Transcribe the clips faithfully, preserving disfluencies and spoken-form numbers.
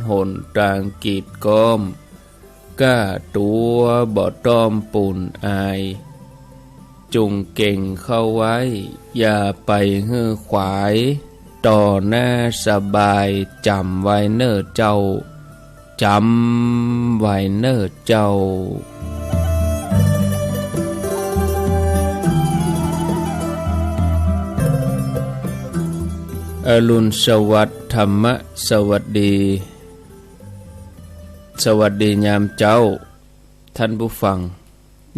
หนตางกีดก๊อม กล้าตั๋วบ่ต้อมปูนอาย จุ่งเก่งเข้าไว้ อย่าไปหื้อขวาย ต่อหน้าสบาย จ๋ำไว้เน่อเจ้า จ๋ำไว้เน่อเจ้า อรุณสวัสดิ์ ธรรมะสวัสดี สวัสดียามเจ๊า ท่านผู้ฟัง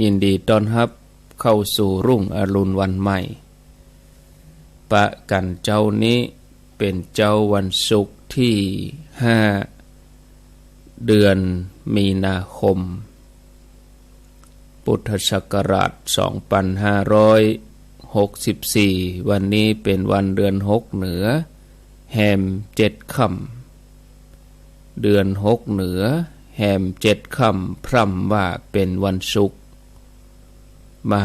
ยินดีต้อนฮับเข้าสู่รุ่งอรุณวันใหม่ ปะกั๋นเจ๊านี้เป๋นเจ๊าวันศุกร์ตี้ห้า เดือนมีนาคม พุทธศักราชสองปันห้าร้อยหกสิบสี่ วันนี้เป๋นวันเดือนหกเหนือ แฮมเจ็ดค่ำ เดือนหกเหนือ แฮมเจ็ดค่ำ พร่ำว่าเป๋นวันศุกร์ มา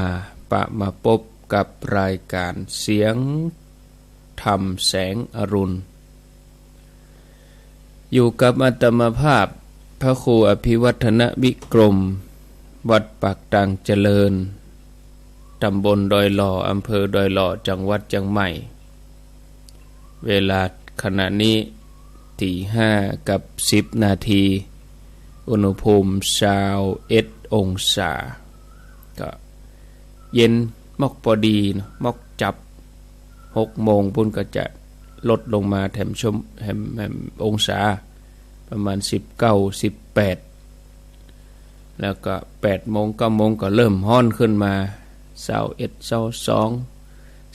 ปะมาปบกับรายก๋านเสียงธรรมแสงอรุณ อยู่กับอาตมาภาพ พระครูอภิวัฒนวิกรม วัดปากตางเจริญ ตำบลดอยหล่อ อำเภอดอยหล่อ จังหวัดเจียงใหม่ เวลาขณะนี้ ตีห้ากับสิบนาที อุณหภูมิซาวเอ็ดองศา ก็เย็นมอกปอดีเนาะ มอกจับ หกโมงปู้นก็จะลดลงมาแถมชั่ว แถม แถมองศา ประมาณสิบเก้า สิบแปด แล้วก็แปดโมง เก้าโมงก็เริ่มฮ้อนขึ้นมา ซาวเอ็ด ซาวสอง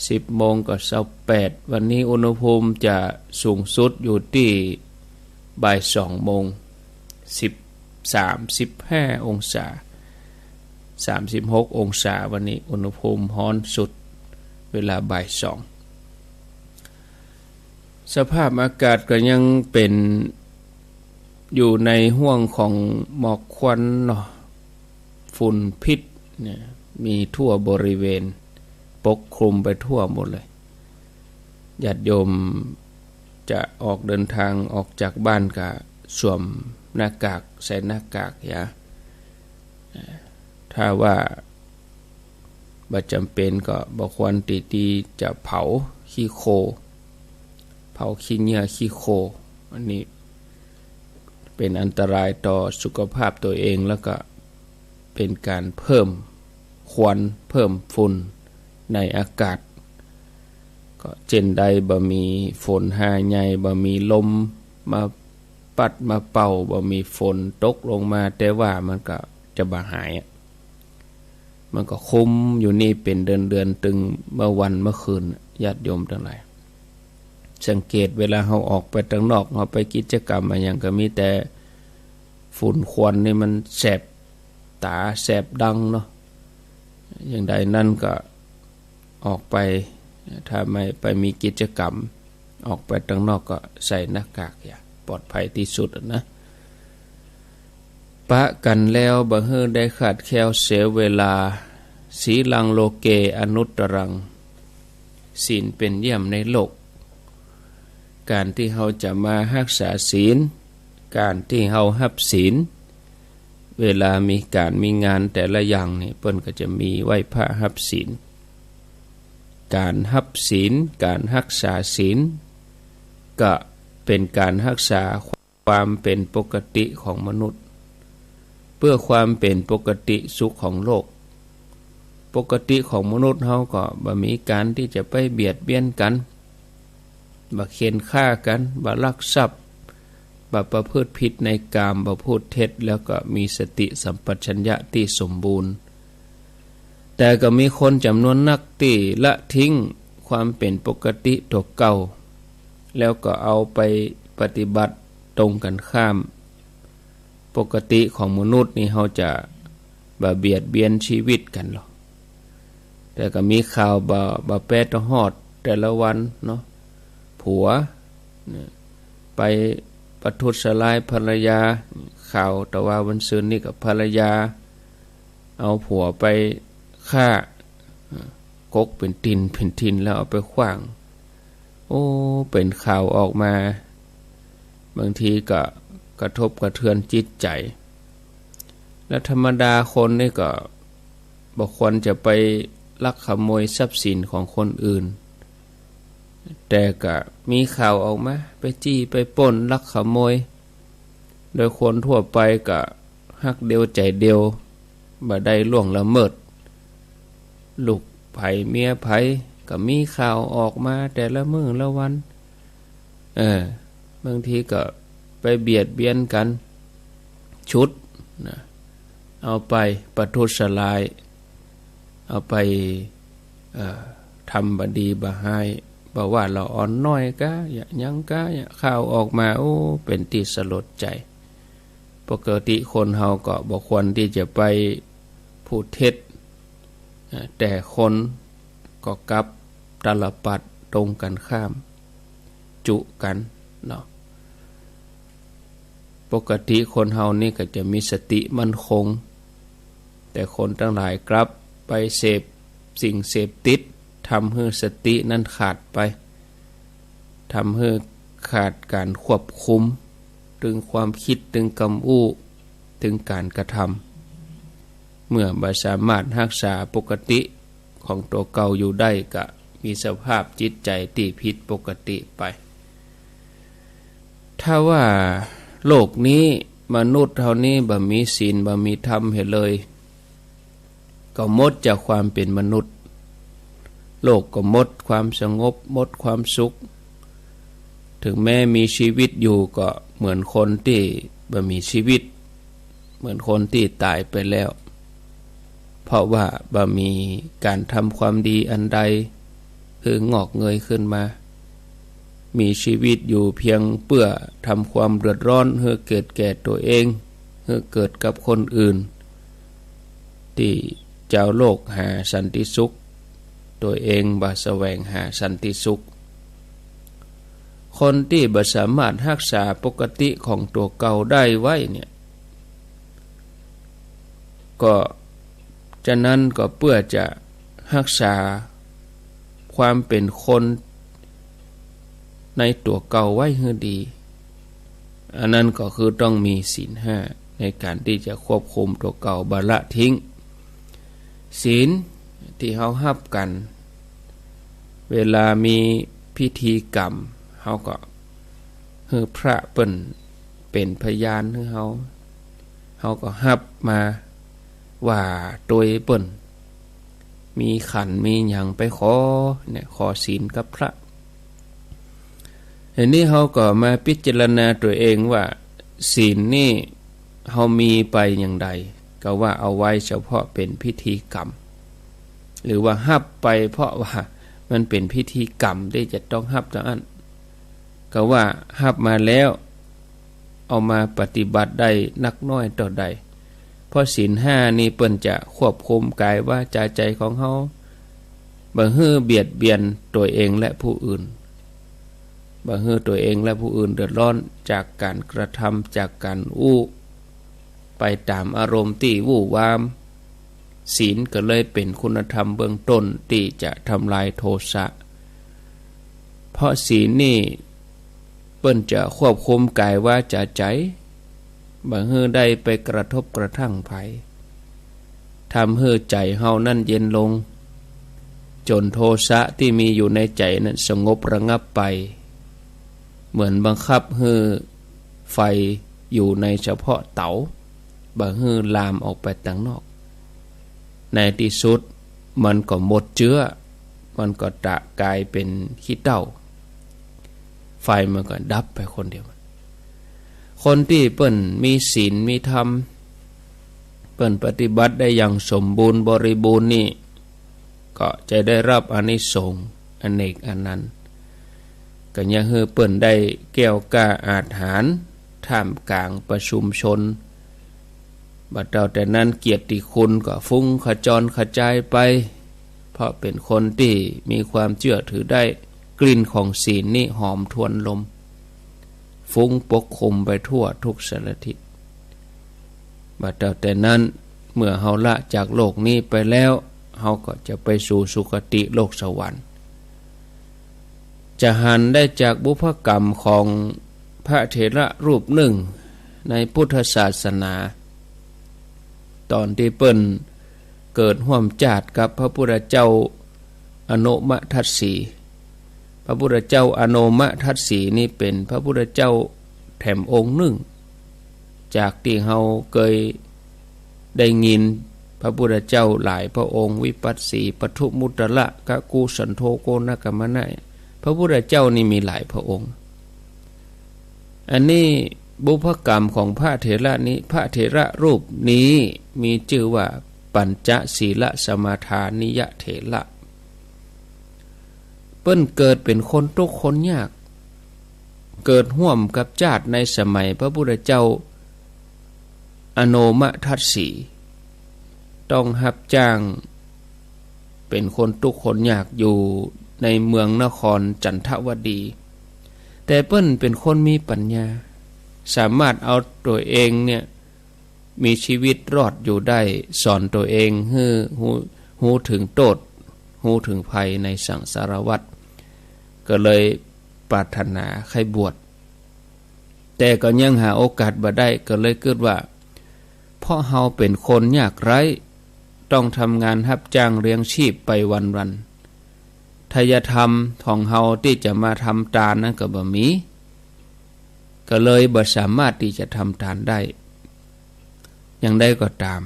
สิบโมงก็ซาวแปด วันนี้อุณหภูมิจะสูงสุดอยู่ตี้บ่ายสองโมง สิบสาม สิบห้าองศา สามสิบหกองศา วันนี้อุณหภูมิฮ้อนสุดเวลาบ่ายสอง สภาพอากาศก็ยังเป๋นอยู่ในห้วงของหมอกควันเนาะ ฝุ่นพิษเนี่ย มีทั่วบริเวณ ปกคลุมไปทั่วหมดเลย ญาติโยมจะออกเดินทางออกจากบ้านก็สวมหน้ากาก ใส่หน้ากากอย่า ถ้าว่าบ่จ๋ำเป๋นก็บ่ควรตี้ ตี้จะเผาขี้โคลน เผาขี้เหงื่อขี้โคลน อันนี้เป๋นอันตรายต่อสุขภาพตัวเอง แล้วก็เป๋นก๋านเพิ่มควัน เพิ่มฝุ่นในอากาศ ก็เจ้นใดบ่มีฝนหาใหญ่ บ่มีลมมาปัดมาเป่า บ่มีฝนตกลงมา แต่ว่ามันก็จะบ่หายอะ มันก็คุมอยู่นี่เป๋นเดือนๆ ตึงเมื่อวันเมื่อคืน ญาติโยมตังหลาย สังเกตเวลาเฮาออกไปตังนอก เฮาไปกิจกรรมอะหยัง ก็มีแต่ฝุ่นควันนี่มันแสบต๋าแสบดังเนาะ อย่างใดนั้นก็ออกไป ถ้าไม่ไปมีกิจกรรม ออกไปตังนอกก็ใส่หน้ากากอย่า ปลอดภัยตี้สุดอะนะ ปะกั๋นแล้วบ่หื้อได้ขาดแคลนเสียเวลา สีลังโลเกอนุตตรัง ศีลเป๋นเยี่ยมในโลก ก๋านตี้เฮาจะมาฮักษาศีล ก๋านตี้เฮาฮับศีล เวลามีก๋านมีงานแต่ละอย่างนี่ เปิ้นก็จะมีไหว้พระฮับศีล ก๋านฮับศีล ก๋านฮักษาศีล ก็เป๋นก๋านฮักษาความเป๋นปกติของมนุษย์ เปื้อความเป๋นปกติสุขของโลก ปกติของมนุษย์เฮาก็บ่มีก๋านตี้จะไปเบียดเบียนกั๋น บ่เฆี่ยนฆ่ากั๋น บ่ลักทรัพย์ บ่ประพฤติผิดในกาม บ่พูดเท็จ แล้วก็มีสติสัมปชัญญะตี้สมบูรณ์ แต่ก็มีคนจ๋ำนวนนักตี้ละทิ้งความเป๋นปกติตั๋วเก่า แล้วก็เอาไปปฏิบัติตรงกั๋นข้าม ปกติของมนุษย์นี่เฮาจะบ่เบียดเบียนชีวิตกั๋นหรอก แต่ก็มีข่าวบ่ บ่แป๊ตะฮอดแต่ละวันเนาะ ผัวเนี่ย ไปประทุษร้ายภรรยา ข่าวตะวาวันซืนนี่ก็ภรรยา เอาผัวไปฆ่า กกเป๋นติ่นเป๋นติ่นแล้วเอาไปขว้าง โอ้ เป๋นข่าวออกมา บางทีก็กระทบกระเทือนจิตใจ๋ และธรรมดาคนนี่ก็บ่ควรจะไปลักขโมยทรัพย์สินของคนอื่น แต่ก็มีข่าวออกมา ไปจี้ไปปล้นลักขโมย โดยคนทั่วไปก็ฮักเดียวใจ๋เดียว บ่ได้ล่วงละเมิด ลูกใผเมียใผ ก็มีข่าวออกมาแต่ละมื้อละวัน เออ บางทีก็ไปเบียดเบียนกั๋น ฉุดนะ เอาไปประทุษร้าย เอาไป เอ่อ ทำบ่ดีบ่ฮ้าย บ่ว่าละอ่อนน้อยกา ยะหยังกา ยะ ข่าวออกมา โอ้ เป๋นตี้สลดใจ๋ ปกติคนเฮาก็บ่ควรตี้จะไปพูดเท็จ เอ่อ แต่คนก็กลับตาลปัตรตรงกั๋นข้าม จุกั๋นเนาะ ปกติคนเฮานี่ก็จะมีสติมั่นคง แต่คนตังหลายกลับไปเสพสิ่งเสพติด ทำหื้อสตินั้นขาดไป ทำหื้อขาดก๋านควบคุม ตึงความกึ๊ด ตึงกำอู้ ตึงก๋านกระทำ เมื่อบ่สามารถฮักษาปกติของตั๋วเก่าอยู่ได้ ก็มีสภาพจิตใจ๋ตี้ผิดปกติไป ถ้าว่าโลกนี้มนุษย์เฮานี้บ่มีศีลบ่มีธรรมเหียเลย ก็หมดจากความเป๋นมนุษย์ โลกก็หมดความสงบ หมดความสุข ถึงแม้มีชีวิตอยู่ก็เหมือนคนตี้บ่มีชีวิต เหมือนคนตี้ต๋ายไปแล้ว เพราะว่าบ่มีก๋านทำความดีอันใดหื้องอกเงยขึ้นมา มีชีวิตอยู่เพียงเปื้อทำความเดือดร้อนหื้อเกิดแก่ตั๋วเอง หื้อเกิดกับคนอื่น ตี้จาวโลกหาสันติสุข ตั๋วเองบ่แสวงหาสันติสุข คนตี้บ่สามารถฮักษาปกติของตั๋วเก่าได้ไว้เนี่ย ก็ ฉะนั้นก็เปื้อจะฮักษาความเป๋นคนในตั๋วเก่าไว้หื้อดี อันนั้นก็คือต้องมีศีลห้าในก๋านตี้จะควบคุมตั๋วเก่าบ่ละทิ้ง ศีลตี้เฮาฮับกั๋น เวลามีพิธีกรรม เฮาก็หื้อพระเปิ้นเป๋นพยานหื้อเฮา เฮาก็ฮับมาว่าตวยเปิ้น มีขันมีหยังไปขอเนี่ย ขอศีลกับพระ อันนี้เฮาก็มาพิจารณาตั๋วเองว่า ศีลนี่เฮามีไปอย่างใด ก็ว่าเอาไว้เฉพาะเป๋นพิธีกรรม หรือว่าฮับไปเพราะว่ามันเป๋นพิธีกรรมตี้จะต้องฮับเต้าอั้น ก็ว่าฮับมาแล้ว เอามาปฏิบัติได้นักน้อยเต้าใด เพราะศีลห้านี่เปิ้นจะควบคุมก๋ายวาจาใจ๋ของเฮา บ่หื้อเบียดเบียนตั๋วเองและผู้อื่น บ่หื้อตั๋วเองและผู้อื่นเดือดร้อนจากก๋านกระทำ จากก๋านอู้ไปต๋ามอารมณ์ตี้วู่วาม ศีลก็เลยเป๋นคุณธรรมเบื้องต้นตี้จะทำลายโทสะ เพราะศีลนี่เปิ้นจะควบคุมก๋ายวาจาใจ๋ บ่หื้อได้ไปกระทบกระทั่งใผ ทำหื้อใจ๋เฮานั้นเย็นลง จ๋นโทสะตี้มีอยู่ในใจ๋นั้นสงบระงับไป เหมือนบังคับหื้อไฟอยู่ในเฉพาะเต๋า บ่หื้อลามออกไปตังนอก ในตี้สุดมันก็หมดเจื๊อ มันก็จะก๋ายเป๋นขี้เถ้า ไฟมันก็ดับไปคนเดียว คนตี้เปิ้นมีศีลมีธรรม เปิ้นปฏิบัติได้อย่างสมบูรณ์บริบูรณ์นี่ ก็จะได้รับอานิสงส์อเนกอนันต์ ก็ยังหื้อเปิ้นได้แก้วกล้าอาถรรพ์ท่ามกลางประชุมชน บ่าเต้าแต่นั้นเกียรติคุณก็ฟุ้งขจรกระจายไป เพราะเป๋นคนตี้มีความเจื้อถือได้ กลิ่นของศีลนี่หอมทวนลม ฟุ้งปกคลุมไปทั่วทุกสารทิศ บ่าเต้าแต่นั้น เมื่อเฮาละจากโลกนี้ไปแล้ว เฮาก็จะไปสู่สุคติโลกสวรรค์ จะหันได้จากบุพกรรมของ พระเถระรูปนึ่งในปุทธศาสนา ต๋อนตี้เปิ้นเกิดฮ่วมจาติกับพระปุทธเจ้าอโนมทัสสี พระปุทธเจ้าอโนมทัสสีนี้เป๋นพระปุทธเจ้าแถมองค์นึ่ง จากตี้เฮาเกยได้ยินพระปุทธเจ้าหลายพระองค์ วิปัสสี ปทุมมุตตระ กกุสันโธ โกณกัมมนะ พระปุทธเจ้านี้มีหลายพระองค์ อันนี้บุพกรรมของพระเถระนี้ พระเถระรูปนี้มีจื้อว่าปัญจศีลสมาทานิยเถระ เปิ้นเกิดเป๋นคนตุ๊กข์คนยาก เกิดฮ่วมกับจาติในสมัยพระปุทธเจ้าอโนมทัสสี ต้องฮับจ้างเป๋นคนตุ๊กข์คนยากอยู่ในเมืองนครจันทวดี แต่เปิ้นเป๋นคนมีปัญญา สามารถเอาตั๋วเองเนี่ย มีจีวิตรอดอยู่ได้ สอนตั๋วเองหื้อฮู้ ฮู้เถิงโต้ษ ฮู้เถิงภัยในสังสารวัฏ ก็เลยปรารถนาใค่บวช แต่ก็ยังหาโอกาสบ่ได้ ก็เลยกึ๊ดว่า เพราะเฮาเป๋นคนยากไร้ ต้องทำงานฮับจ้างเลี้ยงชีพไปวันๆ ทายธรรมของเฮาตี้จะมาทำตานนั้นก็บ่มี ก็เลยบ่สามารถตี้จะทำตานได้ อย่างใดก็ต๋าม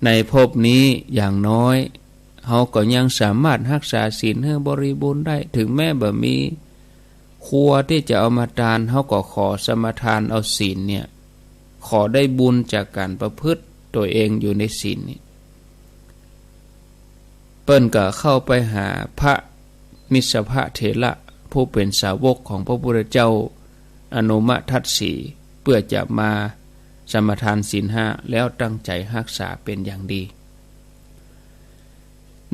ในภพนี้อย่างน้อย เฮาก็ยังสามารถฮักษาศีลหื้อบริบูรณ์ได้ เถิงแม้บ่มีครัวตี้จะเอามาตาน เฮาก็ขอสมาทานเอาศีลเนี่ย ขอได้บุญจากก๋านประพฤติตั๋วเองอยู่ในศีลนี้ เปิ้นก็เข้าไปหาพระมิสสภเถระ ผู้เป๋นสาวกของพระพุทธเจ้าอโนมทัสสี เปื้อจะมาสมาทานศีลห้า แล้วตั้งใจ๋ฮักษาเป๋นอย่างดี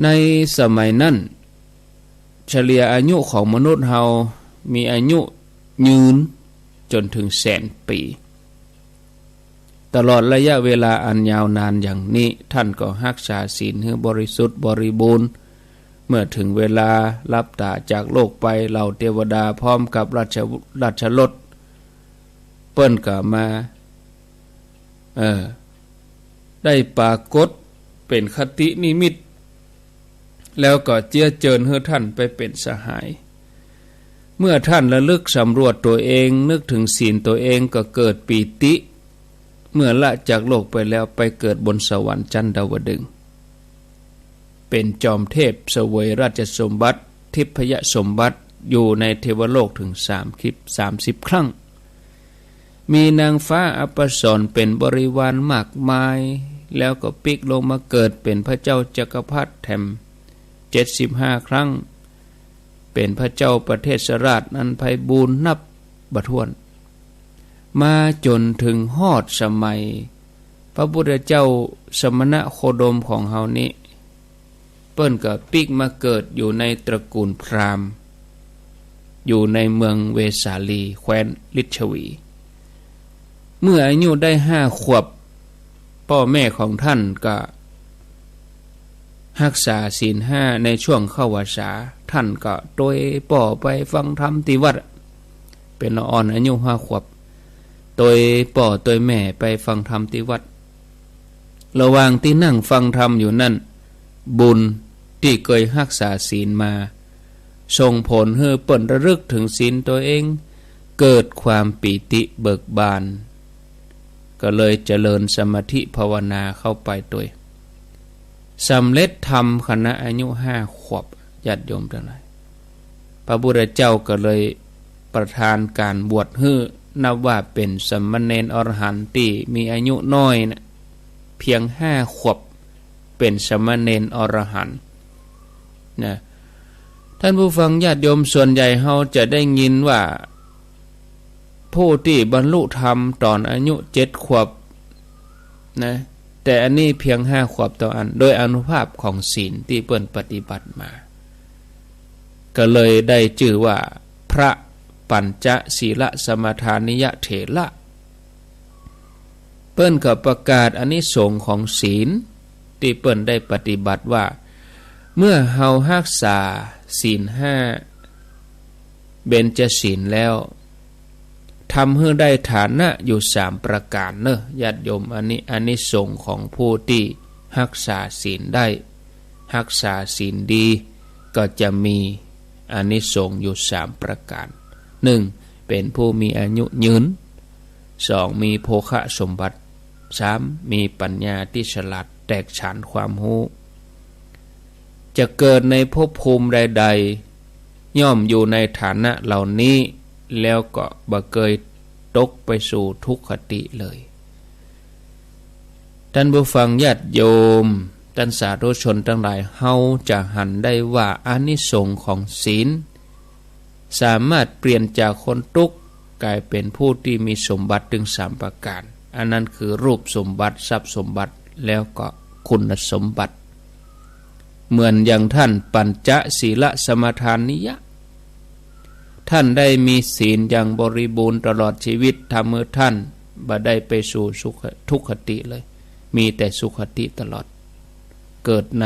ในสมัยนั้น เฉลี่ยอายุของมนุษย์เฮามีอายุยืนจ๋นเถิงแสนปี๋ ตลอดระยะเวลาอันยาวนานอย่างนี้ ท่านก็ฮักษาศีลหื้อบริสุทธิ์บริบูรณ์ เมื่อเถิงเวลาลับต๋าจากโลกไป เหล่าเตวดาพร้อมกับราช ราชรถ เปิ้นก็มา เออ ได้ปรากฏเป๋นคตินิมิต แล้วก็เจี๊ยะเจิญหื้อท่านไปเป๋นสหาย เมื่อท่านระลึกสำรวจตั๋วเอง นึกเถิงศีลตั๋วเองก็เกิดปีติ เมื่อละจากโลกไปแล้วไปเกิดบนสวรรค์จันดาวดึงส์ เป๋นจอมเทพเสวยราชสมบัติ ทิพยสมบัติ อยู่ในเทวโลกเถิงสามสิบ สามสิบครั้ง มีนางฟ้าอัปสรเป๋นบริวารมากมาย แล้วก็ปิ๊กลงมาเกิดเป๋นพระเจ้าจักรพรรดิแถมเจ็ดสิบห้าครั้ง เป๋นพระเจ้าประเทศราชอันไพบูลย์นับบ่ถ้วน มาจ๋นเถิงฮอดสมัยพระพุทธเจ้าสมณโคดมของเฮานี้ เปิ้นก็ปิ๊กมาเกิดอยู่ในตระกูลพราหมณ์ อยู่ในเมืองเวสาลี แคว้นลิชวี เมื่ออายุได้ห้าขวบ ป้อแม่ของท่านก็ฮักษาศีลห้าในช่วงเข้าพรรษา ท่านก็ตวยป้อไปฟังธรรมตี้วัด เป๋นละอ่อนอายุห้าขวบ ตวยป้อตวยแม่ไปฟังธรรมตี้วัด ระหว่างตี้นั่งฟังธรรมอยู่นั้น บุญตี้เกยฮักษาศีลมา ส่งผลหื้อเปิ้นระลึกเถิงศีลตั๋วเอง เกิดความปีติเบิกบาน ก็เลยเจริญสมาธิภาวนาเข้าไปตวย สำเร็จธรรมขณะอายุห้าขวบ ญาติโยมตังหลาย พระพุทธเจ้าก็เลยประทานก๋านบวชหื้อ นับว่าเป๋นสามเณรอรหันต์ตี้มีอายุน้อยนะ เพียงห้าขวบ เป๋นสามเณรอรหันต์นะ ท่านผู้ฟังญาติโยม ส่วนใหญ่เฮาจะได้ยินว่า ผู้ตี้บรรลุธรรมต๋อนอายุเจ็ดขวบนะ แต่อันนี้เพียงห้าขวบเต้าอั้น โดยอานุภาพของศีลตี้เปิ้นปฏิบัติมา ก็เลยได้จื้อว่าพระปัญจศีลสมาทานิยเถระ เปิ้นก็ประกาศอานิสงส์ของศีลตี้เปิ้นได้ปฏิบัติว่า เมื่อเฮาฮักษาศีลห้า เบญจศีลแล้ว ทำหื้อได้ฐานะอยู่สามประก๋านเนาะ ญาติโยม อันนี้อานิสงส์ของผู้ตี้ฮักษาศีลได้ ฮักษาศีลดี ก็จะมีอานิสงส์อยู่สามประก๋าน หนึ่ง เป๋นผู้มีอายุยืน สอง มีโภคสมบัติ สาม มีปัญญาตี้ฉลาดแตกฉานความฮู้ จะเกิดในภพภูมิใดๆ ย่อมอยู่ในฐานะเหล่านี้ แล้วก็บ่เกยตกไปสู่ทุกขติเลย ต้านผู้ฟังญาติโยม ต้านสาธุชนตังหลาย เฮาจะหันได้ว่าอานิสงส์ของศีล สามารถเปลี่ยนจากคนตุ๊กข์ก๋ายเป๋นผู้ตี้มีสมบัติตึงสามประก๋าน อันนั้นคือรูปสมบัติ ทรัพย์สมบัติ แล้วก็คุณสมบัติ เหมือนอย่างต้านปัญจศีลสมาทานิยะ ต้านได้มีศีลอย่างบริบูรณ์ตลอดชีวิต ทำหื้อต้านบ่ได้ไปสู่สุข- ทุกขติเลย มีแต่สุขติตลอด เกิดใน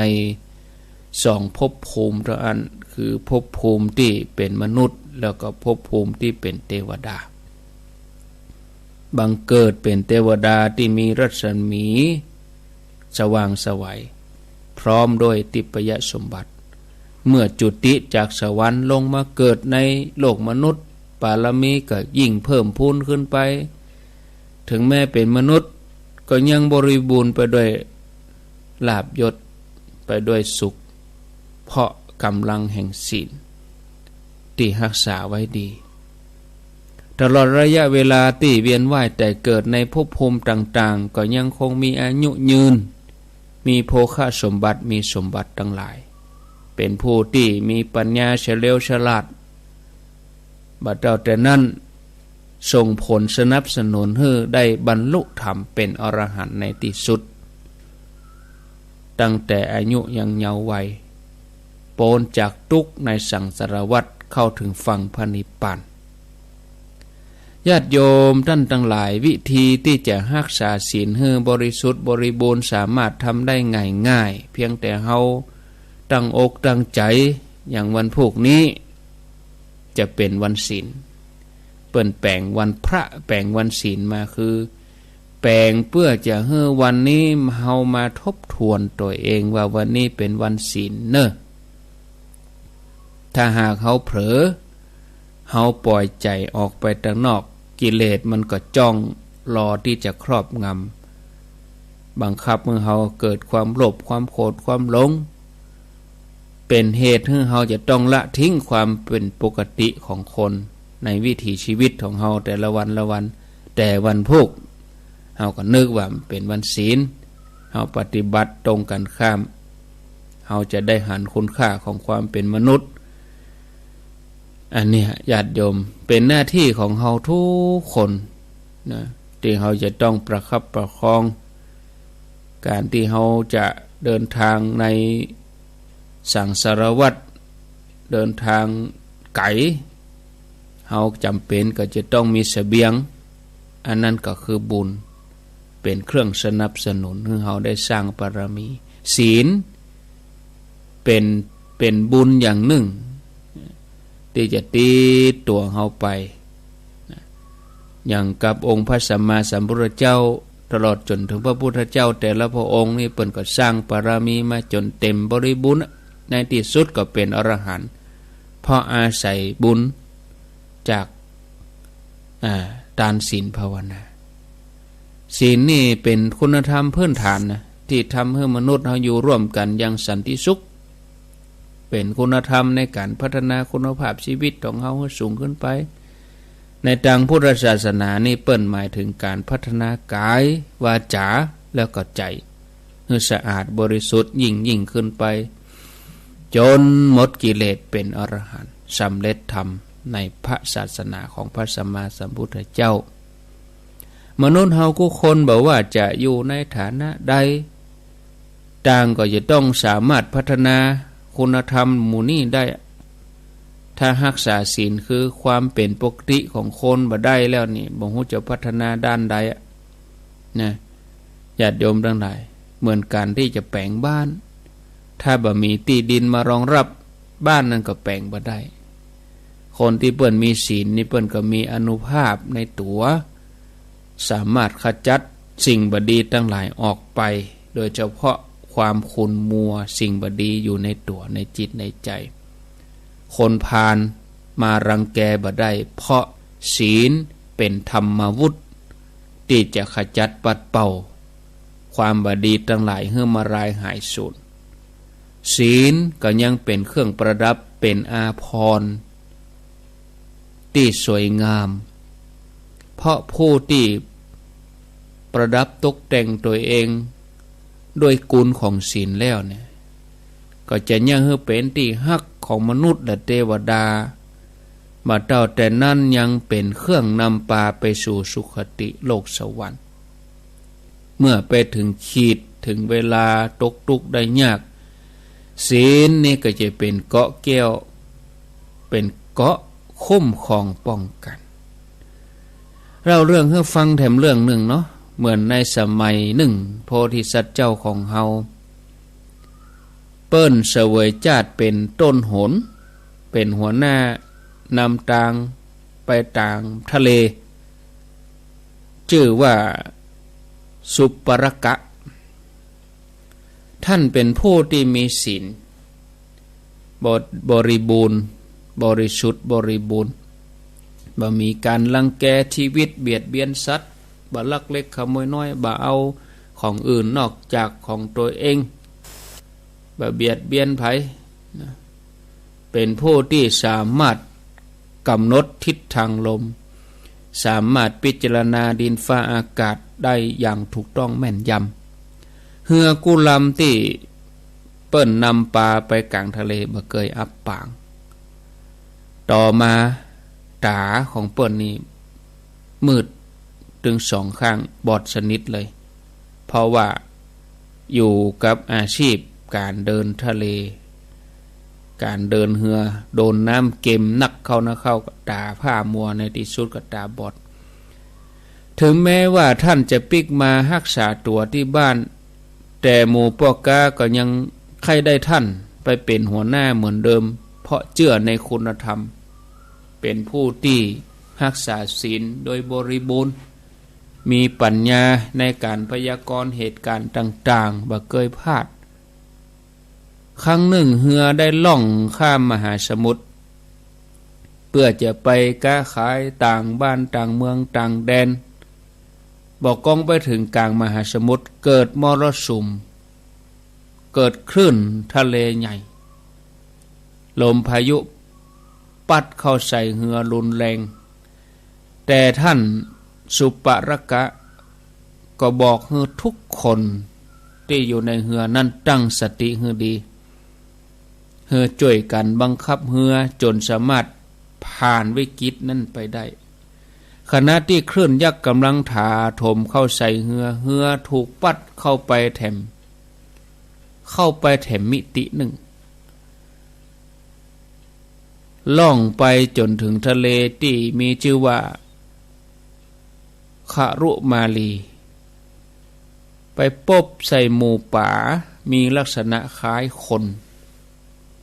สองภพภูมิเต้าอั้น คือภพภูมิตี้เป๋นมนุษย์ แล้วก็ภพภูมิตี้เป๋นเตวดา บังเกิดเป๋นเตวดาตี้มีรัศมีสว่างไสว พร้อมด้วยทิพยสมบัติ เมื่อจุติจากสวรรค์ลงมาเกิดในโลกมนุษย์ บารมีก็ยิ่งเพิ่มพูนขึ้นไป ถึงแม้เป๋นมนุษย์ก็ยังบริบูรณ์ไปด้วยลาภยศ ไปด้วยสุข เพราะก๋ำลังแห่งศีลตี้ฮักษาไว้ดี ตลอดระยะเวลาตี้เวียนว่ายต๋ายเกิดในภพภูมิต่างๆ ก็ยังคงมีอายุยืน มีโภคสมบัติ มีสมบัติตังหลาย เป๋นผู้ตี้มีปัญญาเฉลียวฉลาด บ่เต้าแต่นั้น ส่งผลสนับสนุนหื้อได้บรรลุธรรมเป๋นอรหันต์ในตี้สุด ตั้งแต่อายุยังเยาว์วัย ป๊นจากตุ๊กข์ในสังสารวัฏ เข้าถึงฝั่งพระนิพพาน ญาติโยมต้านตังหลาย วิธีตี้จะฮักษาศีลหื้อบริสุทธิ์บริบูรณ์ สามารถทำได้ง่ายๆ เพียงแต่เฮาตั้งอกตั้งใจ๋ อย่างวันพูกนี้ จะเป๋นวันศีล เปิ้นแป๋งวันพระ แป๋งวันศีลมา คือแป๋งเปื้อจะหื้อวันนี้เฮามาทบทวนตั๋วเองว่าวันนี้เป๋นวันศีลเนาะ ถ้าหากเฮาเผลอ เฮาป่อยใจ๋ออกไปตังนอก กิเลสมันก็จ้องรอตี้จะครอบงำ บังคับหื้อเฮาเกิดความโลภ ความโกรธ ความหลง เป๋นเหตุหื้อเฮาจะต้องละทิ้งความเป๋นปกติของคนในวิถีชีวิตของเฮาแต่ละวันละวัน แต่วันพูก เฮาก็นึกว่ามันเป๋นวันศีล เฮาปฏิบัติตรงกันข้าม เฮาจะได้หันคุณค่าของความเป๋นมนุษย์ อันเนี้ยญาติโยม เป๋นหน้าตี้ของเฮาทุกคนนะ ตี้เฮาจะต้องประคับประคอง ก๋านตี้เฮาจะเดินตางในสังสารวัฏ เดินตางไก๋ เฮาจ๋ำเป๋นก็จะต้องมีเสบียง อันนั้นก็คือบุญ เป๋นเครื่องสนับสนุนหื้อเฮาได้สร้างบารมี ศีลเป๋น เป๋นบุญอย่างนึ่ง ตี้จะติดตั๋วเฮาไป อย่างกับองค์พระสัมมาสัมพุทธเจ้า ตลอดจ๋นเถิงพระพุทธเจ้าแต่ละพระองค์นี่ เปิ้นก็สร้างบารมีมาจ๋นเต๋มบริบูรณ์ ในตี้สุดก็เป๋นอรหันต์ เพราะอาศัยบุญจาก อ่า ตานศีลภาวนา ศีลนี่เป๋นคุณธรรมพื้นฐานนะ ตี้ทำหื้อมนุษย์เฮาอยู่ร่วมกั๋นอย่างสันติสุข เป๋นคุณธรรมในก๋านพัฒนาคุณภาพชีวิตของเฮาหื้อสูงขึ้นไป ในตางพุทธศาสนานี่เปิ้นหมายเถิงก๋านพัฒนากาย วาจา แล้วก็ใจ๋ หื้อสะอาดบริสุทธิ์ยิ่งๆ ขึ้นไป จ๋นหมดกิเลสเป๋นอรหันต์ สำเร็จธรรมในพระศาสนาของพระสัมมาสัมพุทธเจ้า มนุษย์เฮากู้คนบ่ว่าจะอยู่ในฐานะใด ต่างก็จะต้องสามารถพัฒนาคุณธรรมหมู่นี้ได้ ถ้าฮักษาศีลคือความเป๋นปกติของคนบ่ได้แล้วนี่ บ่ฮู้จะพัฒนาด้านใดอะ นะ ญาติโยมตังหลาย เหมือนก๋านตี้จะแป๋งบ้าน ถ้าบ่มีตี้ดินมารองรับ บ้านนั้นก็แป๋งบ่ได้ คนตี้เปิ้นมีศีลนี่เปิ้นก็มีอานุภาพในตั๋ว สามารถขจัดสิ่งบ่ดีตังหลายออกไป โดยเฉพาะความขุ่นมัวสิ่งบ่ดีอยู่ในตั๋วในจิตในใจ๋ คนพาลมารังแกบ่ได้ เพราะศีลเป๋นธรรมาวุธ ตี้จะขจัดปัดเป่า ความบ่ดีตังหลายหื้อมารายหายสูญ ศีลก็ยังเป๋นเครื่องประดับ เป๋นอาภรณ์ตี้สวยงาม เพราะผู้ตี้ประดับตกแต่งตั๋วเองด้วยกุณของศีลแล้วเนี่ย ก็จะเยียะหื้อเป๋นตี้ฮักของมนุษย์และเตวดา บ่าเต้าแต่นั้นยังเป๋นเครื่องนำปาไปสู่สุคติโลกสวรรค์ เมื่อไปเถิงขีดเถิงเวลาตกตุ๊กข์ได้ยาก ศีลนี่ก็จะเป๋นเกราะแก้ว เป๋นเกราะคุ้มครองป้องกั๋น เล่าเรื่องหื้อฟังแถมเรื่องนึ่งเนาะ เหมือนในสมัยนึ่ง โพธิสัตว์เจ้าของเฮา เปิ้นเสวยจ้าดเป๋นต้นโหน เป๋นหัวหน้านำตางไปตางทะเล จื้อว่าสุปรกะ ท่านเป๋นผู้ตี้มีศีล บ- บริบูรณ์ บริสุทธิ์บริบูรณ์ บ่มีก๋านรังแกชีวิต เบียดเบียนสัตว์ บ่ลักเล็กขโมยน้อย บ่เอาของอื่นนอกจากของตั๋วเอง บ่เบียดเบียนใผนะ เป๋นผู้ตี้สามารถกำหนดทิศทางลม สามารถพิจารณาดินฟ้าอากาศได้อย่างถูกต้องแม่นยำ เฮือกู้ลำตี้เปิ้นนำปาไปก๋างทะเลบ่เกยอับปาง ต่อมาต๋าของเปิ้นนี่มืดตึงสองข้าง บอดสนิทเลย เพราะว่าอยู่กับอาชีพก๋านเดินทะเล ก๋านเดินเฮือ โดนน้ำเก็มนักเข้านักเข้าก็ต๋าผ้ามัว ในตี้สุดก็ต๋าบอด เถิงแม้ว่าท่านจะปิ๊กมาฮักษาตั๋วตี้บ้าน แต่หมู่ป้อก๊าก็ยังใค่ได้ท่านไปเป๋นหัวหน้าเหมือนเดิม เพราะเจื้อในคุณธรรม เป๋นผู้ตี้ฮักษาศีลโดยบริบูรณ์ มีปัญญาในก๋านพยากรณ์เหตุก๋ารณ์ต่างๆ บ่เกยพลาด ครั้งนึ่งเฮือได้ล่องข้ามมหาสมุทร เปื้อจะไปก๊าขายต่างบ้านต่างเมืองต่างแดน บ่ากองไปเถิงก๋างมหาสมุทร เกิดมรสุม เกิดคลื่นทะเลใหญ่ ลมพายุปัดเข้าใส่เฮือรุนแรง แต่ท่านสุปรกะก็บอกหื้อทุกคนตี้อยู่ในเฮือนั้นตั้งสติหื้อดี หื้อจ้วยกั๋นบังคับเฮือจ๋นสามารถผ่านวิกฤตนั้นไปได้ ขณะตี้คลื่นยักษ์ก๋ำลังถาโถมเข้าใส่เฮือ เฮือถูกปัดเข้าไปแถม เข้าไปแถมมิตินึ่ง ล่องไปจ๋นเถิงทะเลตี้มีจื้อว่าครุมาลี ไปปบใส่หมู่ป๋ามีลักษณะคล้ายคน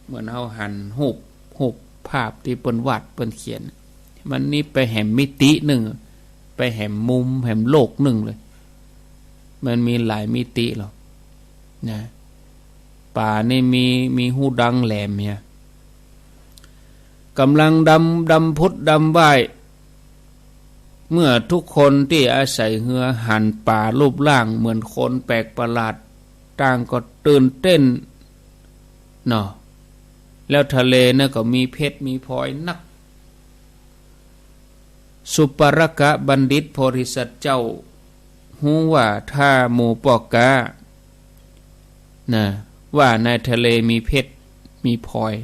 เหมือนเฮาหันฮูป ฮูปภาพตี้เปิ้นวาดเปิ้นเขียน มันนี่ไปแหมมิตินึ่ง ไปแหมมุมแหมโลกนึ่งเลย มันมีหลายมิติหรอกนะ ป๋านี่มี มีฮูดังแหลมเนี่ย ก๋ำลังดำ ดำผุดดำว่าย เมื่อทุกคนตี้อาศัยเฮือหันป๋ารูปร่างเหมือนคนแปลกประหลาด ต่างก็ตื่นเต้นเนาะ แล้วทะเลนั้นก็มีเพชรมีพลอยนัก สุปรกะบัณฑิตโพธิสัตว์เจ้าฮู้ว่าถ้าหมู่ป้อก๊านะ ว่าในทะเลมีเพชรมีพลอย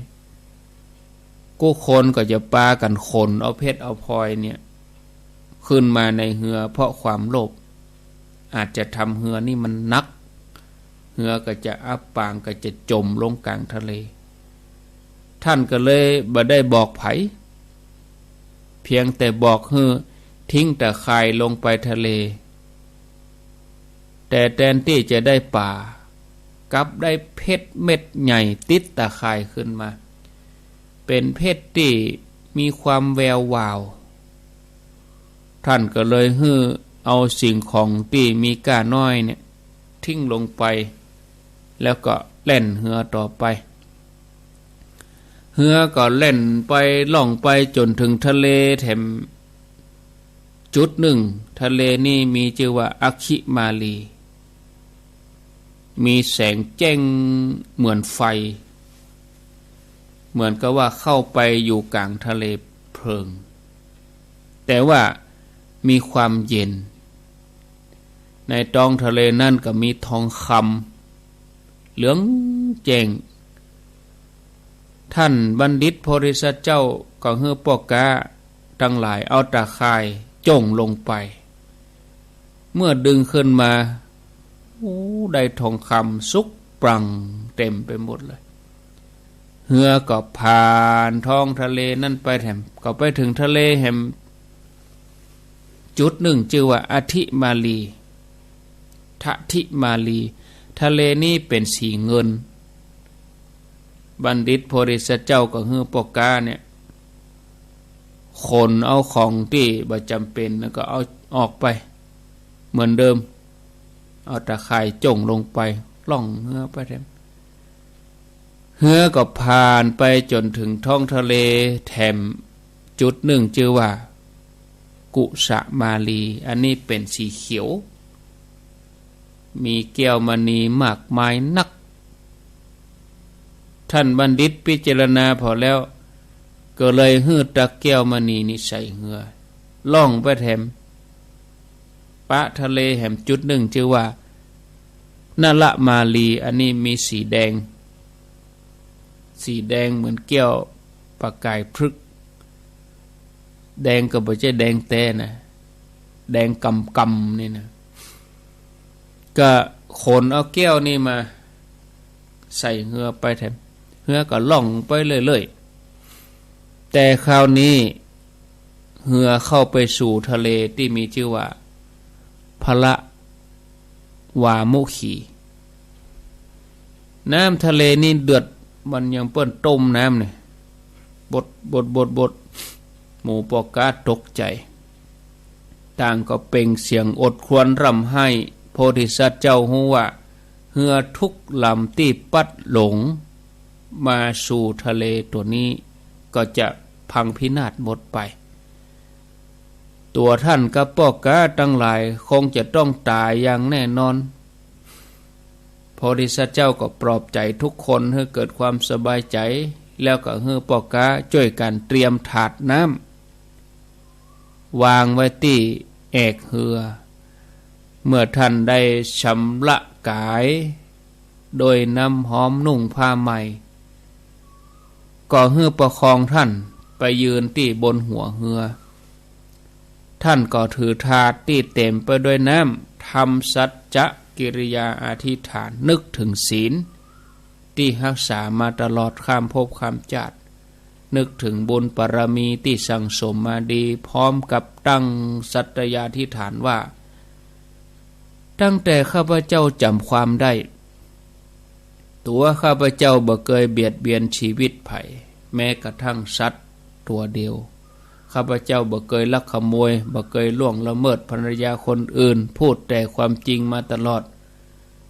กู้คนก็จะปากั๋นขนเอาเพชรเอาพลอยเนี่ย ขึ้นมาในเฮือเพราะความโลภ อาจจะทำเฮือนี่มันหนัก เฮือก็จะอับปางก็จะจ๋มลงก๋างทะเล ท่านก็เลยบ่ได้บอกใผ เพียงแต่บอกหื้อทิ้งตะข่ายลงไปทะเล แต่แตนตี้จะได้ป๋า กลับได้เพชรเม็ดใหญ่ติดตะข่ายขึ้นมา เป๋นเพชรตี้ มีความแวววาว ท่านก็เลยหื้อเอาสิ่งของตี้มีก้าน้อยเนี่ย ทิ้งลงไป แล้วก็แล่นเฮือต่อไป เฮือก็แล่นไปล่องไปจ๋นเถิงทะเลแถมจุดนึ่ง ทะเลนี่มีจื้อว่าอัคคิมาลี มีแสงแจ้งเหมือนไฟ เหมือนกับว่าเข้าไปอยู่ก๋างทะเลเพลิง แต่ว่ามีความเย็น ในต๊องทะเลนั้นก็มีทองคำเหลืองแจ้ง ท่านบัณฑิตโพธิสัตว์เจ้าก็หื้อป้อก๊าตังหลายเอาตาข่ายจ้งลงไป เมื่อดึงขึ้นมา โอ้ ได้ทองคำสุกปรังเต็มไปหมดเลย เฮือก็ผ่านท้องทะเลนั้นไปแถม ก็ไปเถิงทะเลแถมจุดนึ่งจื้อว่าอัคคิมาลี อัคคิมาลี ทะเลนี้เป๋นสีเงิน บัณฑิตโพธิสัตว์เจ้าก็หื้อป้อก๊าเนี่ย ขนเอาของตี้บ่จ๋ำเป๋นแล้วก็เอาออกไปเหมือนเดิม เอาตาข่ายจ้งลงไป ล่องเฮือไปแถม เฮือก็ผ่านไปจ๋นเถิงท้องทะเลแถมจุดนึ่งจื้อว่ากุสมาลี อันนี้เป๋นสีเขียว มีแก้วมณีมากมายนัก ท่านบัณฑิตพิจารณาผ่อแล้ว ก็เลยหื้อตาแก้วมณีนี้ใส่เฮือ ล่องไปแถม ปะทะเลแถมจุดนึ่งจื้อว่านลมาลี อันนี้มีสีแดง สีแดงเหมือนแก้วประกายพฤกษ์ แดงก็บ่ใจ้แดงแต๊นะ แดงกำๆ นี่นะ ก็ขนเอาแก้วนี่มาใส่เฮือไปแถม เฮือก็ล่องไปเรื่อยๆ แต่คราวนี้เฮือเข้าไปสู่ทะเลตี้มีจื้อว่าพละวามุขี น้ำทะเลนี่เดือด มันยังเปิ้นต้มน้ำเนี่ย บด บด บด บด หมู่ป้อก๊าตกใจ๋ ต่างก็เปล่งเสียงโอษครวญร่ำไห้ โพธิสัตว์เจ้าฮู้ว่า เฮือทุกลำตี้ปั๊ดหลงมาสู่ทะเลตั๋วนี้ ก็จะพังพินาศหมดไป ตั๋วท่านกับป้อก๊าตังหลายคงจะต้องต๋ายอย่างแน่นอน โพธิสัตว์เจ้าก็ปลอบใจ๋ทุกคนหื้อเกิดความสบายใจ๋ แล้วก็หื้อป้อก๊าจ้วยกั๋นเตรียมถาดน้ำ วางไว้ตี้แอกเฮือ เมื่อท่านได้ชำระก๋ายโดยน้ำหอมนุ่งผ้าใหม่ ก็หื้อประคองท่านไปยืนตี้บนหัวเฮือ ท่านก็ถือถาดตี้เต๋มไปด้วยน้ำ ทำสัจจะกิริยาอธิษฐาน นึกถึงศีลตี้ฮักษามาตลอดข้ามภพข้ามจาติ นึกถึงบุญบารมีตี้สั่งสมมาดี พร้อมกับตั้งสัตยาธิษฐานว่า ตั้งแต่ข้าพเจ้าจ๋ำความได้ ตั๋วข้าพเจ้าบ่เกยเบียดเบียนชีวิตใผ แม้กระทั่งสัตว์ตั๋วเดียว ข้าพเจ้าบ่เกยลักขโมย บ่เกยล่วงละเมิดภรรยาคนอื่น พูดแต่ความจริงมาตลอด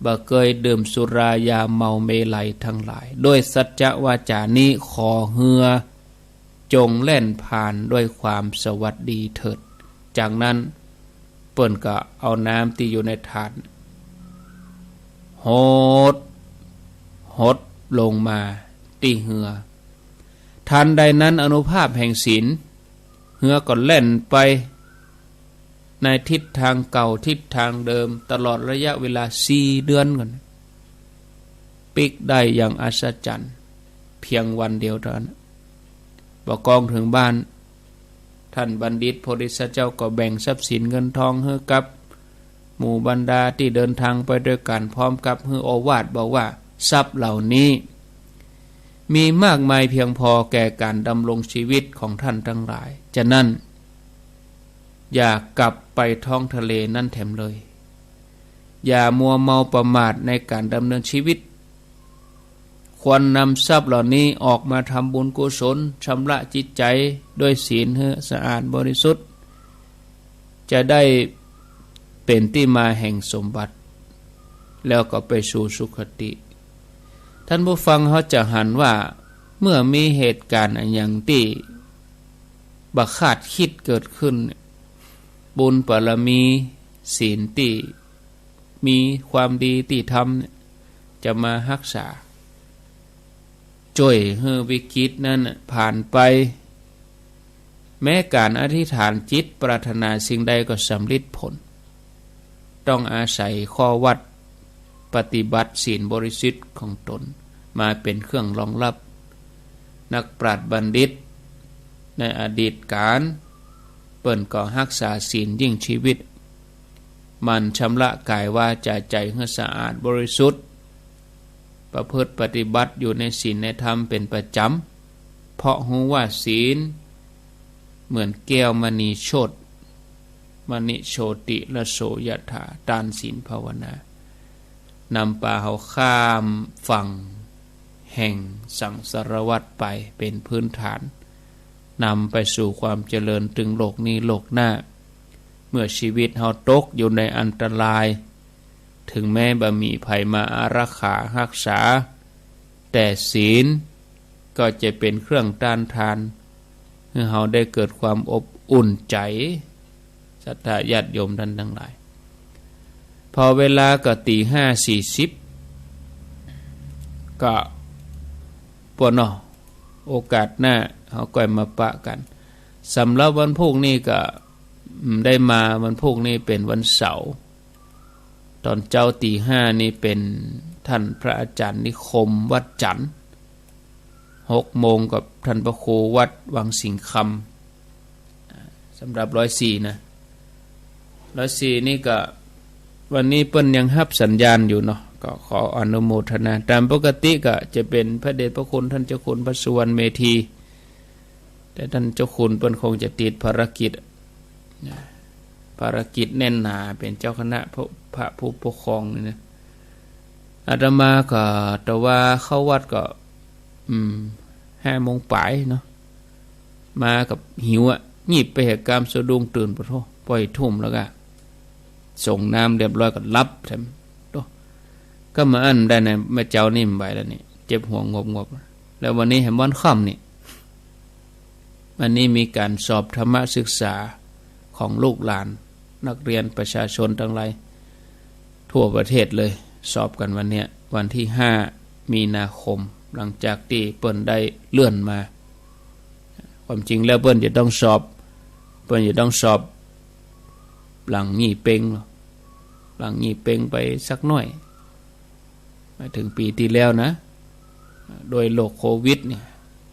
บ่เกยดื่มสุรายาเมาเมลัยทั้งหลาย ด้วยสัจจะวาจานี้ขอเฮือ จงแล่นผ่านด้วยความสวัสดีเถิด จากนั้นเปิ้นก็เอาน้ำตี้อยู่ในถาดหด หดลงมาตี้เฮือ ทันใดนั้นอานุภาพแห่งศีล เฮือก็แล่นไปในทิศทางเก่าทิศทางเดิมตลอดระยะเวลาสี่เดือนก่อน ปิ๊กได้อย่างอัศจรรย์ เพียงวันเดียวเท่านั้น บ่ากองเถิงบ้าน ท่านบัณฑิตโพธิสัตว์เจ้าก็แบ่งทรัพย์สินเงินทองหื้อกับหมู่บรรดาตี้เดินทางไปด้วยกั๋น พร้อมกับหื้อโอวาทบอกว่า ทรัพย์เหล่านี้มีมากมายเพียงพอแก่ก๋านดำรงชีวิตของท่านตังหลาย ฉะนั้น อย่ากลับไปท้องทะเลนั้นแถมเลย อย่ามัวเมาประมาทในก๋านดำเนินชีวิต ควรนำทรัพย์เหล่านี้ออกมาทำบุญกุศล ชำระจิตใจ๋ด้วยศีลหื้อสะอาดบริสุทธิ์ จะได้เป๋นตี้มาแห่งสมบัติ แล้วก็ไปสู่สุคติ ท่านผู้ฟังเฮาจะหันว่า เมื่อมีเหตุก๋ารณ์อะหยังตี้บ่คาดกึ๊ดเกิดขึ้น บุญบารมี ศีลตี้มี ความดีตี้ทำเนี่ย จะมาฮักษา จ้วยหื้อวิกฤตนั้นน่ะผ่านไป แม้ก๋านอธิษฐานจิตปรารถนาสิ่งใดก็สำเร็จผล ต้องอาศัยข้อวัดปฏิบัติศีลบริสุทธิ์ของตนมาเป๋นเครื่องรองรับ นักปราชญ์บัณฑิตในอดีตก๋าล เปิ้นก็ฮักษาศีลยิ่งชีวิต หมั่นชำระก๋ายวาจ๋าใจ๋หื้อสะอาดบริสุทธิ์ ประพฤติปฏิบัติอยู่ในศีลในธรรมเป๋นประจ๋ำ เพราะฮู้ว่าศีลเหมือนแก้วมณีโชติ มณิโชติรโสยถา ตานศีลภาวนานำปาเฮาข้ามฝั่งแห่งสังสารวัฏไปเป๋นพื้นฐาน นำไปสู่ความเจริญเถิงโลกนี้โลกหน้า เมื่อชีวิตเฮาตกอยู่ในอันตราย เถิงแม้บ่มีใผมาอารักขาฮักษา แต่ศีลก็จะเป๋นเครื่องต้านทาน หื้อเฮาได้เกิดความอบอุ่นใจ๋ ศรัทธาญาติโยมท่านตังหลาย พอเวลาก็ตี๋ห้าสี่สิบ ก็ ปวเนาะ โอกาสหน้าเฮาก่อยมาปะกั๋น สำหรับวันพูกนี้ก็ อืม ได้มาวันพูกนี้เป๋นวันเสาร์ ต๋อนเจ๊าตี๋ห้านี่เป๋นท่านพระอาจ๋ารย์นิคม วัดจันทน์ หกโมงกับท่านพระครูวัดวังสิงห์คำ อ่า สำหรับร้อยสี่นะ ร้อยสี่นี่ก็ วันนี้เปิ้นยังฮับสัญญาณอยู่เนาะ ก็ขออนุโมทนา ต๋ามปกติก็จะเป๋นพระเดชพระคุณท่านเจ้าคุณพระสุวรรณเมธี แต่ท่านเจ้าคุณเปิ้นคงจะติดภารกิจนะ ภารกิจแน่นหนา เป๋นเจ้าคณะพระ พระผู้ปกครองนี่นะ อาตมาก็ แต่ว่าเข้าวัดก็ อืม ห้าโมงป๋ายเนาะ มากับหิวอะ งีบไปแหกกามสะดุ้งตื่น ปะโธ่ ปอยทุ่มแล้วก็ สรงน้ำเรียบร้อยก็หลับแถม โธ่ ก็มาอั้นได้นะ เมื่อเจ๊านี่บ่ไหวแล้วนี่ เจ็บหัวงบๆ แล้ววันนี้แหมวันค่ำนี่ วันนี้มีก๋านสอบธรรมศึกษาของลูกหลาน นักเรียนประชาชนตังหลาย ทั่วประเทศเลย สอบกั๋นวันเนี้ย วันตี้ห้ามีนาคม หลังจากตี้เปิ้นได้เลื่อนมา ความจริงแล้วเปิ้นจะต้องสอบ เปิ้นจะต้องสอบหลังยี่เป็ง หลังยี่เป็งไปสักหน้อย มาเถิงปี๋ตี้แล้วนะ โดยโรคโควิดเนี่ย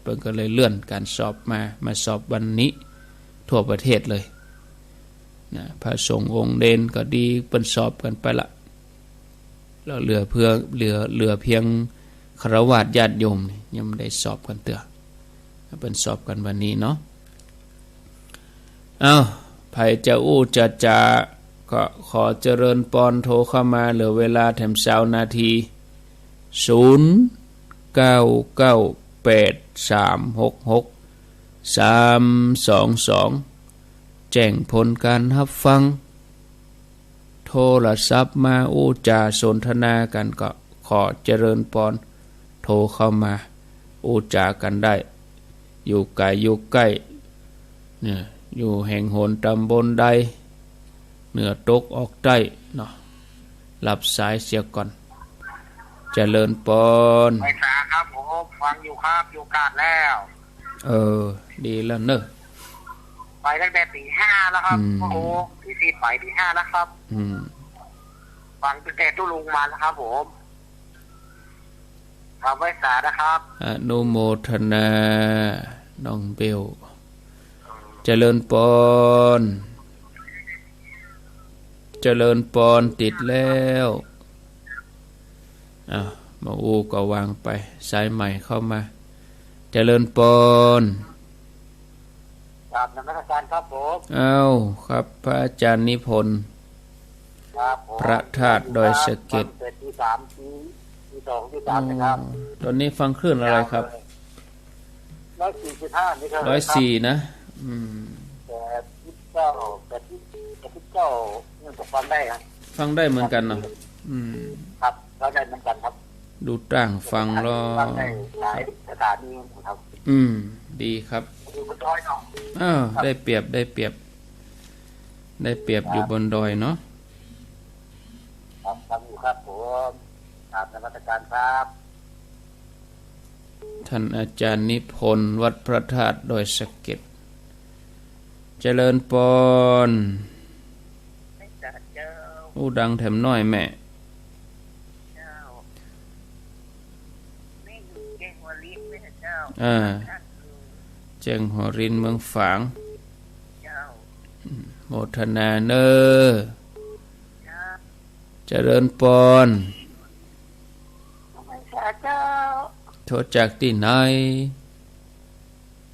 เปิ้นก็เลยเลื่อนก๋านสอบมา มาสอบวันนี้ทั่วประเทศเลยนะ พระสงฆ์องค์เณรก็ดี เปิ้นสอบกั๋นไปละ แล้วเหลือเพื่อ เหลือ เหลือเพียงฆราวาสญาติโยมนี่ยังบ่ได้สอบกั๋นเตื้อ เปิ้นสอบกั๋นวันนี้เนาะ เอ้า ใผจะอู้จะจ๋า ก็ขอเจริญปอน โทรเข้ามา เหลือเวลาแถมซาวนาที ศูนย์ เก้า เก้า แปด สาม หก หก สาม สอง สอง แจ้งผลก๋านฮับฟัง โทรศัพท์มาอู้จ๋าสนทนากั๋นก็ขอเจริญปอน โทรเข้ามาอู้จ๋ากั๋นได้ อยู่ไก๋อยู่ใก้ เนี่ย อยู่แห่งหนต๋ำบลใด เหนือตกออกใต้เนาะ รับสายเสียก่อน เจริญปอน ไหว้สาครับผม ฟังอยู่ครับ อยู่กาดแล้ว เออ ดีแล้วเนอะ ไปตั้งแต่ตีห้าแล้วครับ อืม โอ้โห ตีสี่ไปตีห้าแล้วครับ อืม ฟังตั้งแต่ตุ๊ลุงมาแล้วครับผม ครับ ไหว้สานะครับ อนุโมทนา น้องเบล เจริญปอน เจริญปอน ติดแล้ว อ้าว บ่อู้ก็วางไป สายใหม่เข้ามา เจริญปอน กราบนมัสการครับผม อ้าว ครับ พระอาจ๋ารย์นิพนธ์ ครับผม พระธาตุดอยสะเก็ด ฟังแต่ตีสามตี ที่สองที่สามนะครับ อ๋อ ตอนนี้ฟังคลื่นอะไรครับ ร้อยสี่จุดห้า นี่ครับ ร้อยสี่นะ อืม แปดสิบเก้า แปดสิบ แปดสิบเก้า นี่ก็ฟังได้ครับ ฟังได้เหมือนกั๋นเนาะ อืม ครับ ฟังได้เหมือนกั๋นครับ ดูตางฟังลอ ฟังได้หลายสถานีครับ อืม ดีครับ อยู่บนดอยเนาะ อ้าว ครับ ได้เปรียบ ได้เปรียบ ได้เปรียบ ครับ อยู่บนดอยเนาะ ครับ ฟังอยู่ครับผม กราบนมัสการครับ ท่านอาจารย์นิพนธ์ วัดพระธาตุดอยสะเก็ด เจริญปอน เจ้า อู้ดังแถมหน้อยแม่ เจ้า แม่อยู่แจ้งหัวริ้นแม่เจ้า อ่า แจ้งหัวริ้นเมืองฝาง เจ้า อืม โมทนาเน่อ เจ้า เจริญปอน สาเจ้า โทรจากตี้ไหน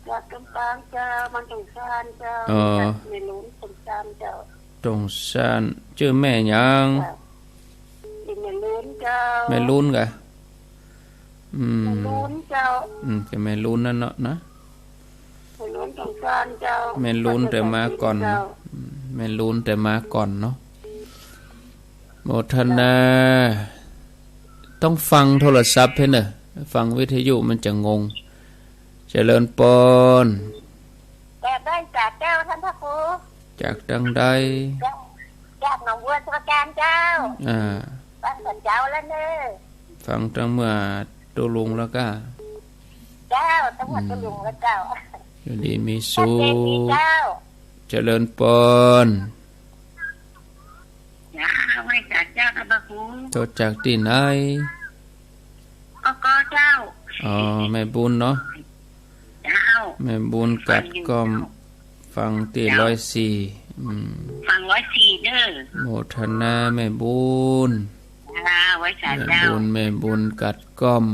จากกำปางเจ้า บ้านตงซานเจ้า อ๋อ จากแม่ลุนตงซานเจ้า ตงซาน จื้อแม่หยัง เจ้า แม่ลุนเจ้า แม่ลุนกะ อืม แม่ลุนเจ้า อืม ก็แม่ลุนนั่นเนาะนะ แม่ลุนตงซานเจ้า แม่ลุนแต่มาก่อน เจ้า อืม แม่ลุนแต่มาก่อนเนาะ โมทนา ต้องฟังโทรศัพท์เพ่นเน่อ ฟังวิทยุมันจะงง เจริญปอน จากใดจากเจ้าท่านพระครู จากตังใด จาก จากหนองบัวสมุทรปราการเจ้า อ่า ฟังตอนเจ๊าแล้วเน่อ ฟังตั้งเมื่อตุ๊ลุงแล้วก้า เจ้า ตั้งเมื่อตุ๊ลุงแล้วเจ้า อืม อยู่ดีมีสุข ชัดเจนดีเจ้า เจริญปอน จ้า ไหว้สาเจ้าค่ะพระครู โทรจากตี้ไหน ก็ ก็เจ้า อ๋อ แม่บุญเนาะ เจ้า แม่บุญกัดก้อม ฟังตี้ เจ้า ร้อยสี่ อืม ฟังร้อยสี่เน่อ โมทนาแม่บุญ จ้า ไหว้สาเจ้า แม่บุญ แม่บุญกัดก้อม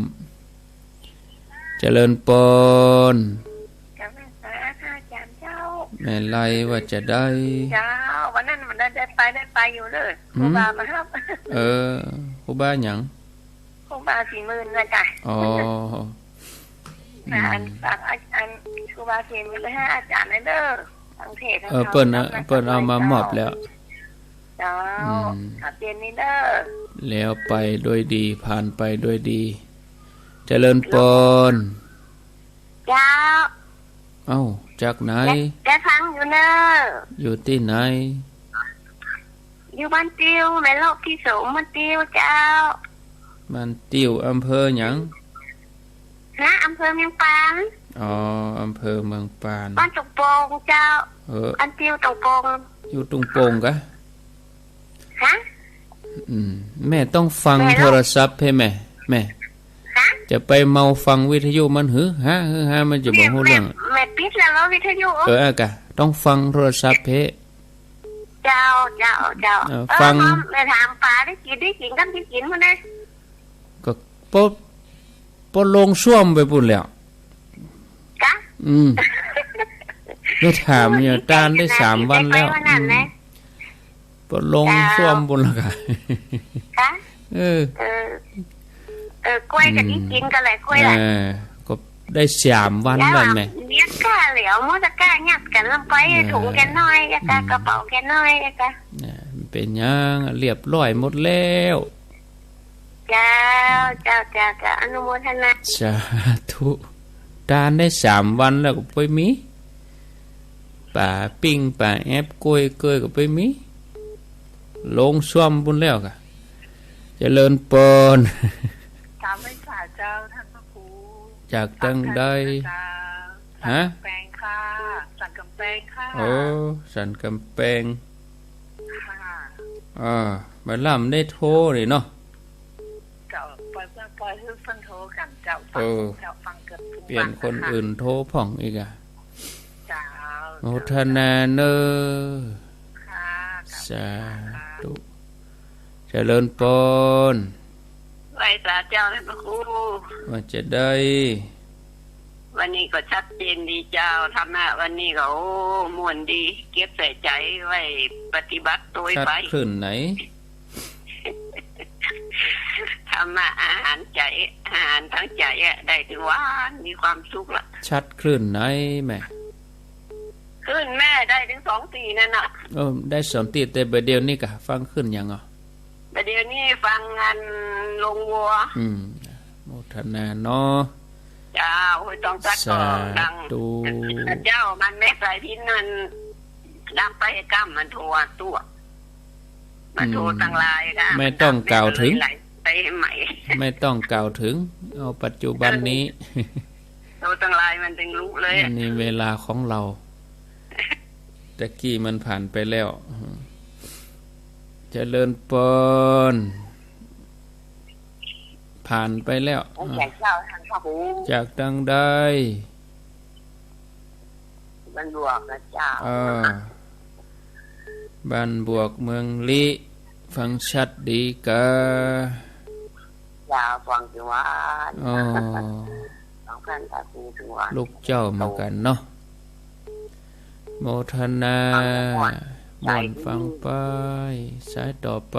เจริญปอน กราบไหว้สาค่ะอาจารย์เจ้า แม่ไลว่าจะใด เจ้า วันนั้นมันได้ ได้ไป ได้ไปอยู่เน่อ หืม ครูบามาฮับ เออ ครูบาหยัง ครูบาศรีหมื่นนะจ๊ะ อ๋อ อืม อาจารย์ อาจารย์ ครูบาศรีหมื่น ไปหาอาจารย์เน่อ ฟังเทศน์ เออ ฟังธรรม เปิ้นเอา เปิ้นเอามามอบแล้ว เจ้า อืม ครับ เย็นนี้เน่อ แล้วไปด้วยดี ผ่านไปด้วยดี เจริญปอน เจ้า เอ้า จากไหน ได้ ได้ฟังอยู่เน่อ อยู่ตี้ไหน อยู่บ้านติ้ว แม่โลกที่สูงบ้านติ้วเจ้า บ้านติ้ว อำเภอหยัง ฮะ อำเภอเมืองปาน อ๋อ อำเภอเมืองปาน บ้านตุงโป่งเจ้า เออ บ้านติ้วตุงโป่ง อยู่ตุงโป่งกะ ฮะ อืม แม่ต้องฟัง แม่ต้อง โทรศัพท์เพ่แม่ แม่ ฮะ จะไปเมาฟังวิทยุมันหือฮะ หือฮะ มันจะบ่ฮู้เรื่อง แม่ แม่ปิดแล้วเหรอวิทยุ เออ อะกะ ต้องฟังโทรศัพท์เพ่ เจ้า เจ้า เจ้า เออ เออ ฟัง แม่ถามป๋าได้กิ๋น ได้กิ๋นกับได้กิ๋นมื้อนี้ ก็ปอ ปอลงส้วมไปปู้นแล้ว กะ อืม ได้ถามอยู่ ตานได้สามวันแล้ว ได้ไปวันนั้นแหละ อืม ปอลงส้วมปู้นแล้วกะ กะ เออ เออ เออ กล้วยกะ อืม ได้กิ๋นกะแหละ กล้วยแหละ เออ ก็ได้สามวันแล้วแม่ เรียกกะแล้ว มอตะกร้ายัดกั๋นลงไป เออ ถุงแกน้อย ยะกะ อืม กระเป๋าแกน้อย ยะกะ น่ะ มันเป๋นหยัง เรียบร้อยหมดแล้ว เจ้า เจ้า เจ้า เจ้า อนุโมทนา สาธุ ตานได้สามวันแล้วก็บ่มี ป๋าปิ้ง ป๋าแอบ กล้วยเกยก็บ่มี ลงส้วมปู้นแล้วกะ เจริญปอน กราบไหว้สาเจ้าท่านพระครู จากตังใด จากตังใดเจ้า ฮะ สันกำแปงค่ะ สันกำแปงค่ะ โอ้ สันกำแปง ค่ะ อ่า บ่าล่ำได้โทรเลยเนาะ เจ้า ปล่อย ปล่อยหื้อเปิ้นโทรกั๋นเจ้า ฟัง เออ เจ้า ฟังเกือบทุกวัน เปลี่ยนคนอื่นโทรพ่องอีกอะ เจ้า โมทนาเน่อ ค่ะ สาธุ เจริญปอน ไหว้สาเจ้าท่านพระครู ว่าจะใด วันนี้ก็ชัดเจนดีเจ้า ธรรมะวันนี้ก็ โอ้ ม่วนดี เก็บใส่ใจ๋ไว้ปฏิบัติตวยไป ชัดขึ้นไหน ธรรมะอาหา หันใจ๋ หันตางใจ๋อะ ได้ตึงว่ามีความสุขละ ชัดคลื่นไหนแม่ คลื่นแม่ได้ตึงสองตี้นั่นน่ะ เออ ได้สองตี้ แต่บ่าเดี่ยวนี้กะฟังคลื่นหยังอ่ะ บ่าเดี่ยวนี้ฟังอันโฮงวัว อืม โมทนาเนาะ เจ้า ห้วยตองซัดก็ดัง สาธุ เจ้า มันแม่สายพิณนั่น ดังไปก้ำมันโทรตัว มันโทรตังไลน์นะ อืม ไม่ต้องกล่าวถึง ไปใหม่ ไม่ต้องกล่าวถึง เอาปัจจุบันนี้ โทรตังไลน์มันตึงรู้เลย อันนี้เวลาของเรา ตะกี้มันผ่านไปแล้ว เจริญปอน ผ่านไปแล้ว จากทางใด บ้านบวกนะเจ้า เออ บ้านบวกเมืองลี้ ฟังชัดดีกา เจ้า ฟังตึงว่า อ๋อ ฟังคันตาคูตึงว่า ลูกเจ้าเหมือนกั๋นเนาะ โมทนา ม่วนฟังไป สายต่อไป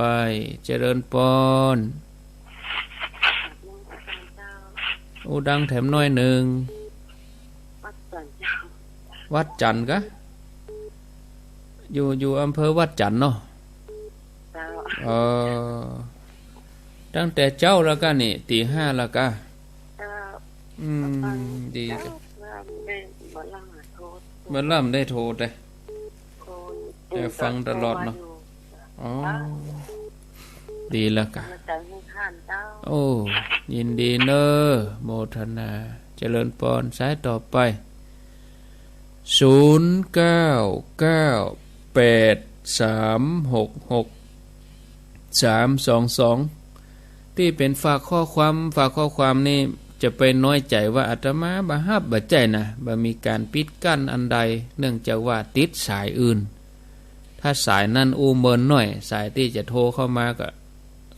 เจริญปอน อู้ดังแถมหน้อยนึ่ง วัดจันทร์เจ้า วัดจันทร์กะ อยู่ อยู่อำเภอวัดจันทร์เนาะ เจ้า เออ ตั้งแต่เจ๊าแล้วกะนี่ ตีห้าแล้วกะ เจ้า อืม ดีกะ เจ้า บ่าล่ำได้โทร บ่าล่ำได้โทรแต่ โทร แต่ฟังตลอดเนาะ อ๋อ ดีแล้วกะ โอ้ ยินดีเน้อ โมทนา เจริญปอน สายต่อไป ศูนย์เก้าเก้าแปดสามหกหกสามสองสอง ตี้เป๋นฝากข้อความ ฝากข้อความนี่จะไปน้อยใจ๋ว่าอาตมาบ่ฮับบ่ใจ้นะ บ่มีก๋านปิดกั้นอันใด เนื่องจากว่าติดสายอื่น ถ้าสายนั้นอู้เมินหน้อย สายตี้จะโทรเข้ามาก็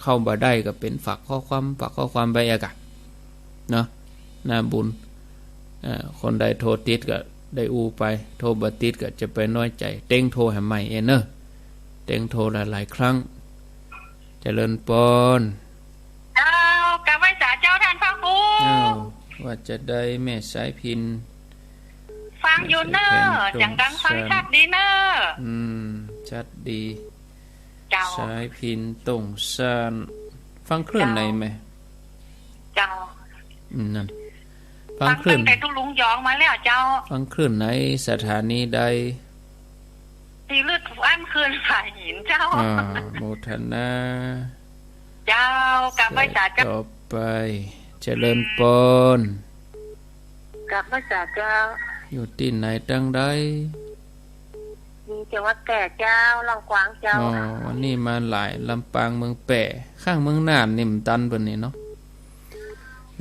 เข้าบ่ได้ ก็เป๋นฝากข้อความ ฝากข้อความไปอะกะ เนาะ หน้าบุญ อ่า คนใดโทรติดก็ได้อู้ไป โทรบ่ติดก็จะไปน้อยใจ๋ เต๊งโทรแหมใหม่เองเน้อ เต๊งโทรหลายๆ ครั้ง เจริญปอน เจ้า กราบไหว้สาเจ้าต้านพระครู อ้าว ว่าจะใดแม่สายพิณ ฟังอยู่เน้อ แม่สายพิณ จ๋งดังฟังชัดดีเน้อ อืม ชัดดี เจ้า สายพิณ ต้งซ่าน ฟังคลื่นไหนแม่ เจ้า อืม นั่น ฟังคลื่น ฟังตั้งแต่ทุ่งลุงยองมาแล้วเจ้า ฟังคลื่นไหน สถานีใด ตี้ลึกอันคลื่นผาหินเจ้า อ่า โมทนา เจ้า กราบไหว้สาเจ้า ต่อไป เจริญปอน กราบไหว้สาเจ้า อยู่ตี้ไหนตังใด อยู่จังหวัดแป้เจ้า ล่องกวางเจ้า อ๋อ วันนี้มาหลาย ลำปางเมืองแป้ ข้างเมืองน่านนี่มันตันเปิ้นนี่เนาะ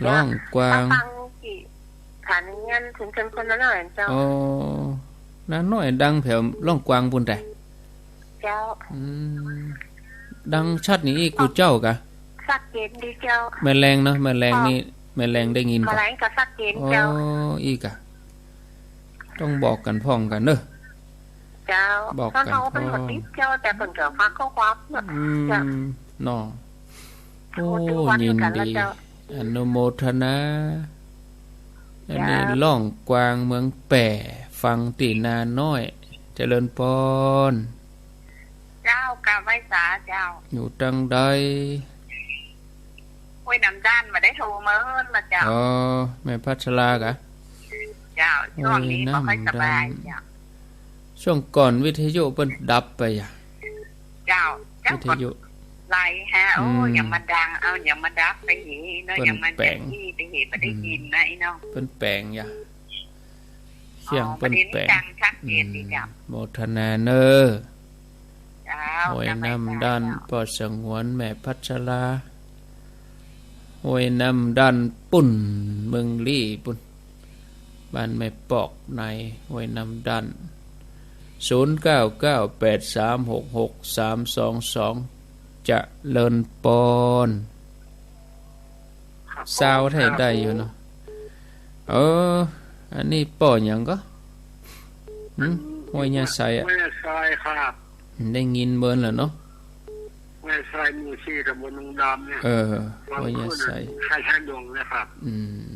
ล่องกวาง ลำปางกี่ ฐานเงินถึงเชิงคนละหน่อยเจ้า อ๋อ นาน้อยดังแผวล่องกวางปู้นแต๊ เจ้า อืม ดังชัดนี่อี้กูเจ้ากะ ชัดเจนดีเจ้า แม่แรงเนาะ แม่แรงนี่ แม่แรงได้ยินกะ แม่แรงก็ชัดเจนเจ้า อ๋อ อี้กะ ต้องบอกกั๋นพ่องกั๋นเน้อ เจ้า บอกกั๋นพ่อง เปิ้นก็ติดเจ้า แต่เปิ้นก็ฝากข้อความเนาะ อืม เจ้า เนาะ โอ้ โอ้ ถือว่า ยินดี เจ้า อนุโมทนา อันนี้ เจ้า ล่องกวางเมืองแป้ ฟังตี้นาน้อย เจริญปอน เจ้า กราบไหว้สาเจ้า อยู่ตังใด ห้วยน้ำด้าน บ่ได้โทรเมินละเจ้า อ๋อ แม่พัชรากะ เจ้า ช่วงนี้บ่ค่อยสบายเจ้า ห้วยน้ำด้าน ช่วงก่อนวิทยุเปิ้นดับไปอะ เจ้า เจ้า วิทยุ กดไลน์ฮะ โอ้ อืม ยังมาดัง เอา ยังมาดับไปหีเนาะ เปิ้น ยังมา แป๋ง จากที่ไปหี บ่ได้ยินนะ อืม ไอ้น้อง เปิ้นแป๋งยะ เสียงเปิ้นแป๋ง อ๋อ ประเด็นนี้ดังชัดเจนดีเจ้า อืม โมทนาเน้อ เจ้า ห้วยน้ำด้าน เจ้า ป่าสงวนแม่พัชรา ห้วยน้ำด้านปู้น เมืองลี้ปู้น บ้านแม่ปอกในห้วยน้ำด้าน ศูนย์เก้าเก้าแปดสามหกหกสามสองสอง เจริญปอน ซาวไทยได้อยู่เนาะ เออ อันนี้ป้อหยังก็ หึ ห้วยยาไซอะ ห้วยยาไซครับ ได้ยินเปิ้นแล้วเนาะ ห้วยยาไซ ซอยหมู่สี่ ตำบลดงดำเนี่ย เออ วัง ห้วยยาไซ ขึ้น ค่ายทหารหลวงนะครับ อืม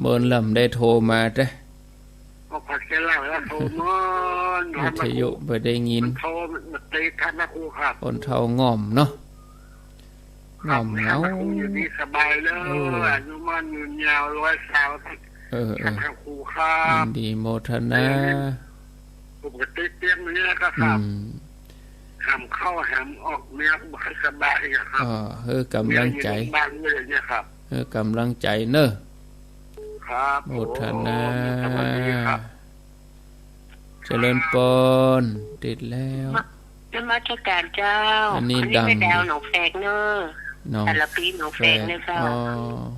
เมินลำได้โทรมาเต๊อะ ก็พอแกเล่าแล้วโทรเมิน วิทยุบ่ได้ยิน มันโทรมันติดครับนะครูครับ คนเฒ่าง่อมเนาะ ครับ ง่อมเหงา ครับ ครูอยู่ดีสบายเลย เออ อายุมั่นยืนยาว ร้อยซาว เออ เออ ครับครูครับ ยินดีโมทนา เออ ผมก็ติดเตียงเนี่ยก็ครับ อืม หามเข้าหามออกเมียก็บ่ค่อยสบายอะครับ อ๋อ เออ กำลังใจ๋ เมียอยู่โรงพยาบาลเลยเนี่ยครับ เออ กำลังใจ๋เนอะ ครับ โมทนา ผม สวัสดีครับ เจริญปอน ติดแล้ว นมัสการเจ้า อันนี้ อันนี้ ดัง แม่ดาวหนองแฝกเนอะ หนอง สารพีหนองแฝกเนอะเจ้า แฝก อ๋อ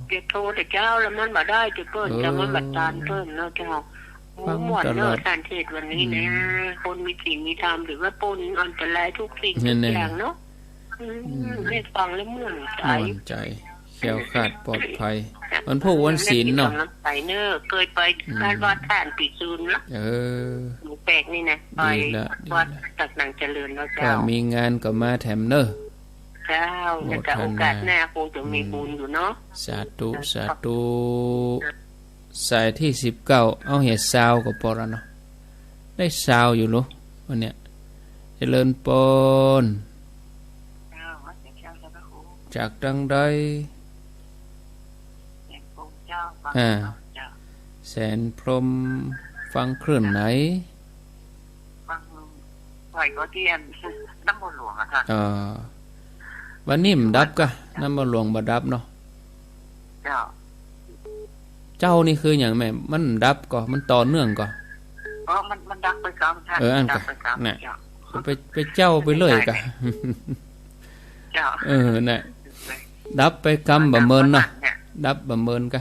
เดี๋ยวโทรเต๊อะเจ้า แล้วมันบ่ได้เต๊อะเปิ้น เออ เจ้า มันบ่ตานเปิ้นเนาะเจ้า ฟัง ม่วนเนอะ ตลอด ท่านเทศน์วันนี้นะ อืม คนมีศีลมีธรรม ถือว่าป๊นอันตรายทุกสิ่ง นั่นแหละ ทุกอย่างเนาะ อืม อืม ได้ฟังแล้วม่วนใจ๋ ม่วนใจ๋ แคล้วคลาดปลอดภัย วันพูกวันศีลเนาะ ได้กิ๋นขนมไปเนอะ เกยไป อืม บ้านวัดท่านปี๋ซูนเนาะ เออ หนองแฝกนี่นะ ไป ดีละ วัด ดีละ ตักหนังเจริญเนาะเจ้า ก็มีงานก็มาแถมเนอะ เจ้า โมทนา แล้วก็โอกาสหน้าคงจะมีบุญอยู่เนาะ อืม สาธุ สาธุ สายตี้สิบเก้า เอาเหียซาวก็ปอละเนาะ ได้ซาวอยู่เหรอ วันเนี้ย เจริญปอน เจ้า ว่าแต่เจ้า เจ้าพระครู จากตังใด แสนพรหมเจ้า ฟัง อ่า เจ้า แสนพรหม ฟังคลื่นไหน ฟัง ไหวก็เตียน น้ำบัวหลวงอะค่ะ อ่า วันนี้มันดับกะ น้ำบัวหลวงบ่ดับเนาะ เจ้า เจ้านี่คือหยังแม่ มันดับก่อ มันต่อเนื่องก่อ อ๋อ มัน มันดับไปกำค่ะ เออ อั้นกะ ดับไปกำ น่ะ เจ้า ไป ไปเจ้าไปเลยกะ เจ้า เออ น่ะ ดับไปกำบ่เมินเนาะ เนี่ย ดับบ่เมินกะ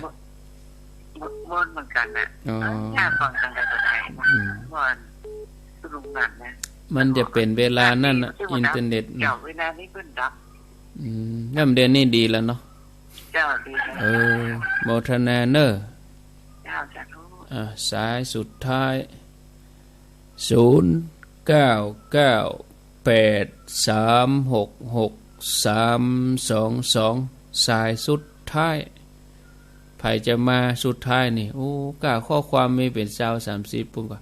เมิน เมินเหมือนกันน่ะ อ๋อ เออ ถ้าฟังตังใดก็ได้ อืม ว่า คือลงนั่นนะ มันจะเป๋นเวลานั่นน่ะ อินเทอร์เน็ตน่ะ เจ้า เวลานี้เปิ้นดับ อืม แล้วเดี๋ยวนี้ดีแล้วเนาะ เจ้า ดีแล้ว เออ โมทนาเนอะ เจ้า สาธุ อ่ะ สายสุดท้าย ศูนย์ เก้า เก้า แปด สาม หก หก สาม สอง สอง สายสุดท้าย ใผจะมาสุดท้ายนี่ โอ้ ก้าข้อความมีเป๋นซาวสามสิบปุ้นก่อ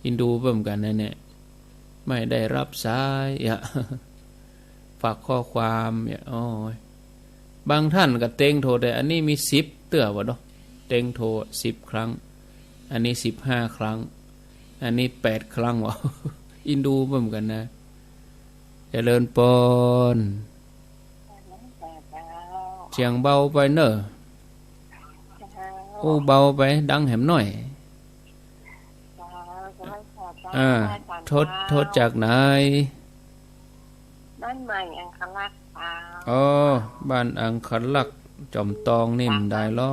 อินดูเปิ้นเหมือนกั๋นนะเนี่ย ไม่ได้รับสายอะ ฝากข้อความเนี่ย โอ้ย บางท่านก็เต็งโทร แต่อันนี้มีสิบเตื้อวะเนาะ เต็งโทรสิบครั้ง อันนี้สิบห้าครั้ง อันนี้แปดครั้งวะ อินดูเปิ้นเหมือนกั๋นนะ เจริญปอน เสียงเบาไปเนอะ อู้เบาไป ดังแหมหน่อย อ่า โทร โทรจากไหน บ้านใหม่อังคลักษ์ อ๋อ บ้านอังคลักษ์ จอมตองนี่มันได้ลอ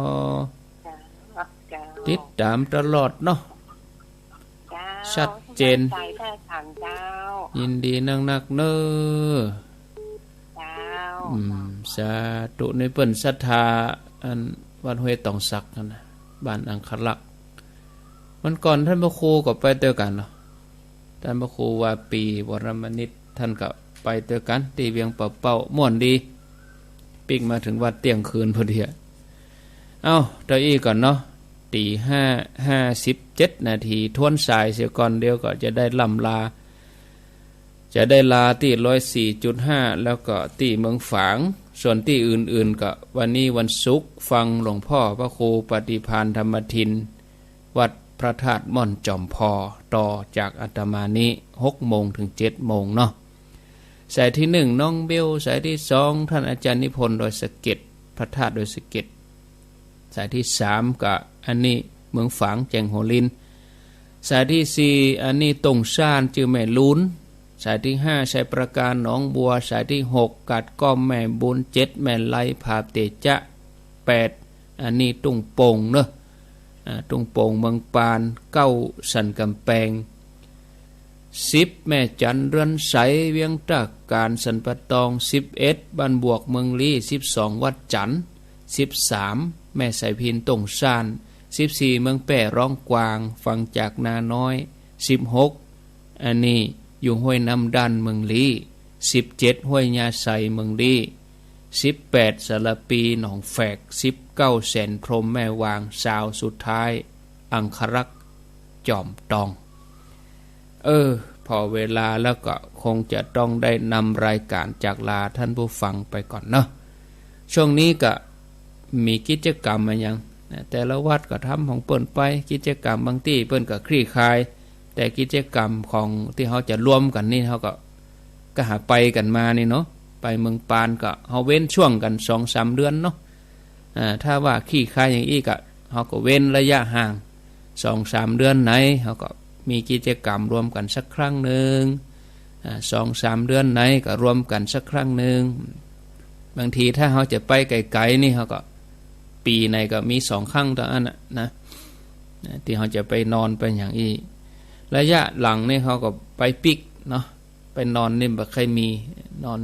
เจ้า ติดต๋ามตลอดเนาะ เจ้า ชัดเจน สบายใจได้ถามเจ้า ยินดีนักๆ เนอะ เจ้า อืม สาธุ นี่เปิ้นศรัทธา อันวัดห้วยตองสักนั่นนะ บ้านอังคลักษ์ วันก่อนต้านพระครูก็ไปตวยกั๋นเนาะ ต้านพระครูวาปี วรมณิต ต้านก็ไปตวยกั๋น ตี้เวียงป่าเป้า ม่วนดี ปิ๊กมาเถิงวัดเตี้ยงคืนพอดีอะ เอ้า เต้าอี้ก่อนเนาะ ตี๋ห้า ห้าสิบเจ็ดนาที ทวนสายเสียก่อน เดี๋ยวก็จะได้ล่ำลา จะได้ลาตี้ร้อยสี่จุดห้า แล้วก็ตี้เมืองฝาง ส่วนตี้อื่นๆ ก็วันนี้วันศุกร์ ฟังหลวงพ่อพระครูปฏิภาณธรรมทิน วัดพระธาตุม่อนจอมพอ ต่อจากอาตมานี้ หกโมงถึงเจ็ดโมงเนาะ สายตี้หนึ่ง น้องเบล สายตี้สอง ต้านอาจ๋ารย์นิพนธ์ ดอยสะเก็ด พระธาตุดอยสะเก็ด สายตี้สาม ก็อันนี้เมืองฝาง แจ่งหัวลิน สายตี้สี่ อันนี้ต้งซ่าน จื้อแม่ลูน สายตี้ห้า ชัยปราการ หนองบัว สายตี้หก กาดก้อม แม่บุญ เจ็ด แม่ไล ผาเตจะ แปด อันนี้ตุ้งโป่งเนอะ อ่า ตุ้งโป่ง เมืองปาน เก้า สันก๋ำแปง สิบ แม่จัน เรือนใส เวียงตากาน สันป่าตอง สิบเอ็ด บ้านบวก เมืองลี้ สิบสอง วัดจันทร์ สิบสาม แม่สายพิณ ต้งซ่าน สิบสี่ เมืองแป้ ร้องกวาง ฟังจากนาน้อย สิบหก อันนี้อยู่ห้วยน้ำด้าน เมืองลี้ สิบเจ็ด ห้วยยาไซ เมืองลี้ สิบแปด สารภี หนองแฝก สิบเก้า แสนพรหม แม่วาง ซาว สุดท้าย อังครักษ์ จอมตอง เออ ผ่อเวลาแล้วก็คงจะต้องได้นำรายก๋านจากลาท่านผู้ฟังไปก่อนเนาะ ช่วงนี้ก็มีกิจกรรมอะหยังนะ แต่ละวัดก็ทำของเปิ้นไป กิจกรรมบางตี้เปิ้นก็คลี่คลาย แต่กิจกรรมของตี้เฮาจะรวมกั๋นนี่เฮาก็ ก็หาไปกั๋นมานี่เนาะ ไปเมืองปานก็เฮาเว้นช่วงกั๋นสองสามเดือนเนาะ อ่า ถ้าว่าคลี่คลายอย่างอี้ก็ เฮาก็เว้นระยะห่าง สองสามเดือนไหน เฮาก็มีกิจกรรมรวมกั๋นสักครั้งนึ่ง อ่า สองสามเดือนไหนก็รวมกั๋นสักครั้งนึ่ง บางทีถ้าเฮาจะไปไก๋ๆ นี่ เฮาก็ ปี๋ไหนก็มีสองครั้งเต้าอั้นน่ะนะ นะ ตี้เฮาจะไปนอนไปอย่างอี้ ระยะหลังนี่เฮาก็ไปปิ๊กเนาะ ไปนอนนี่บ่ค่อยมี นอน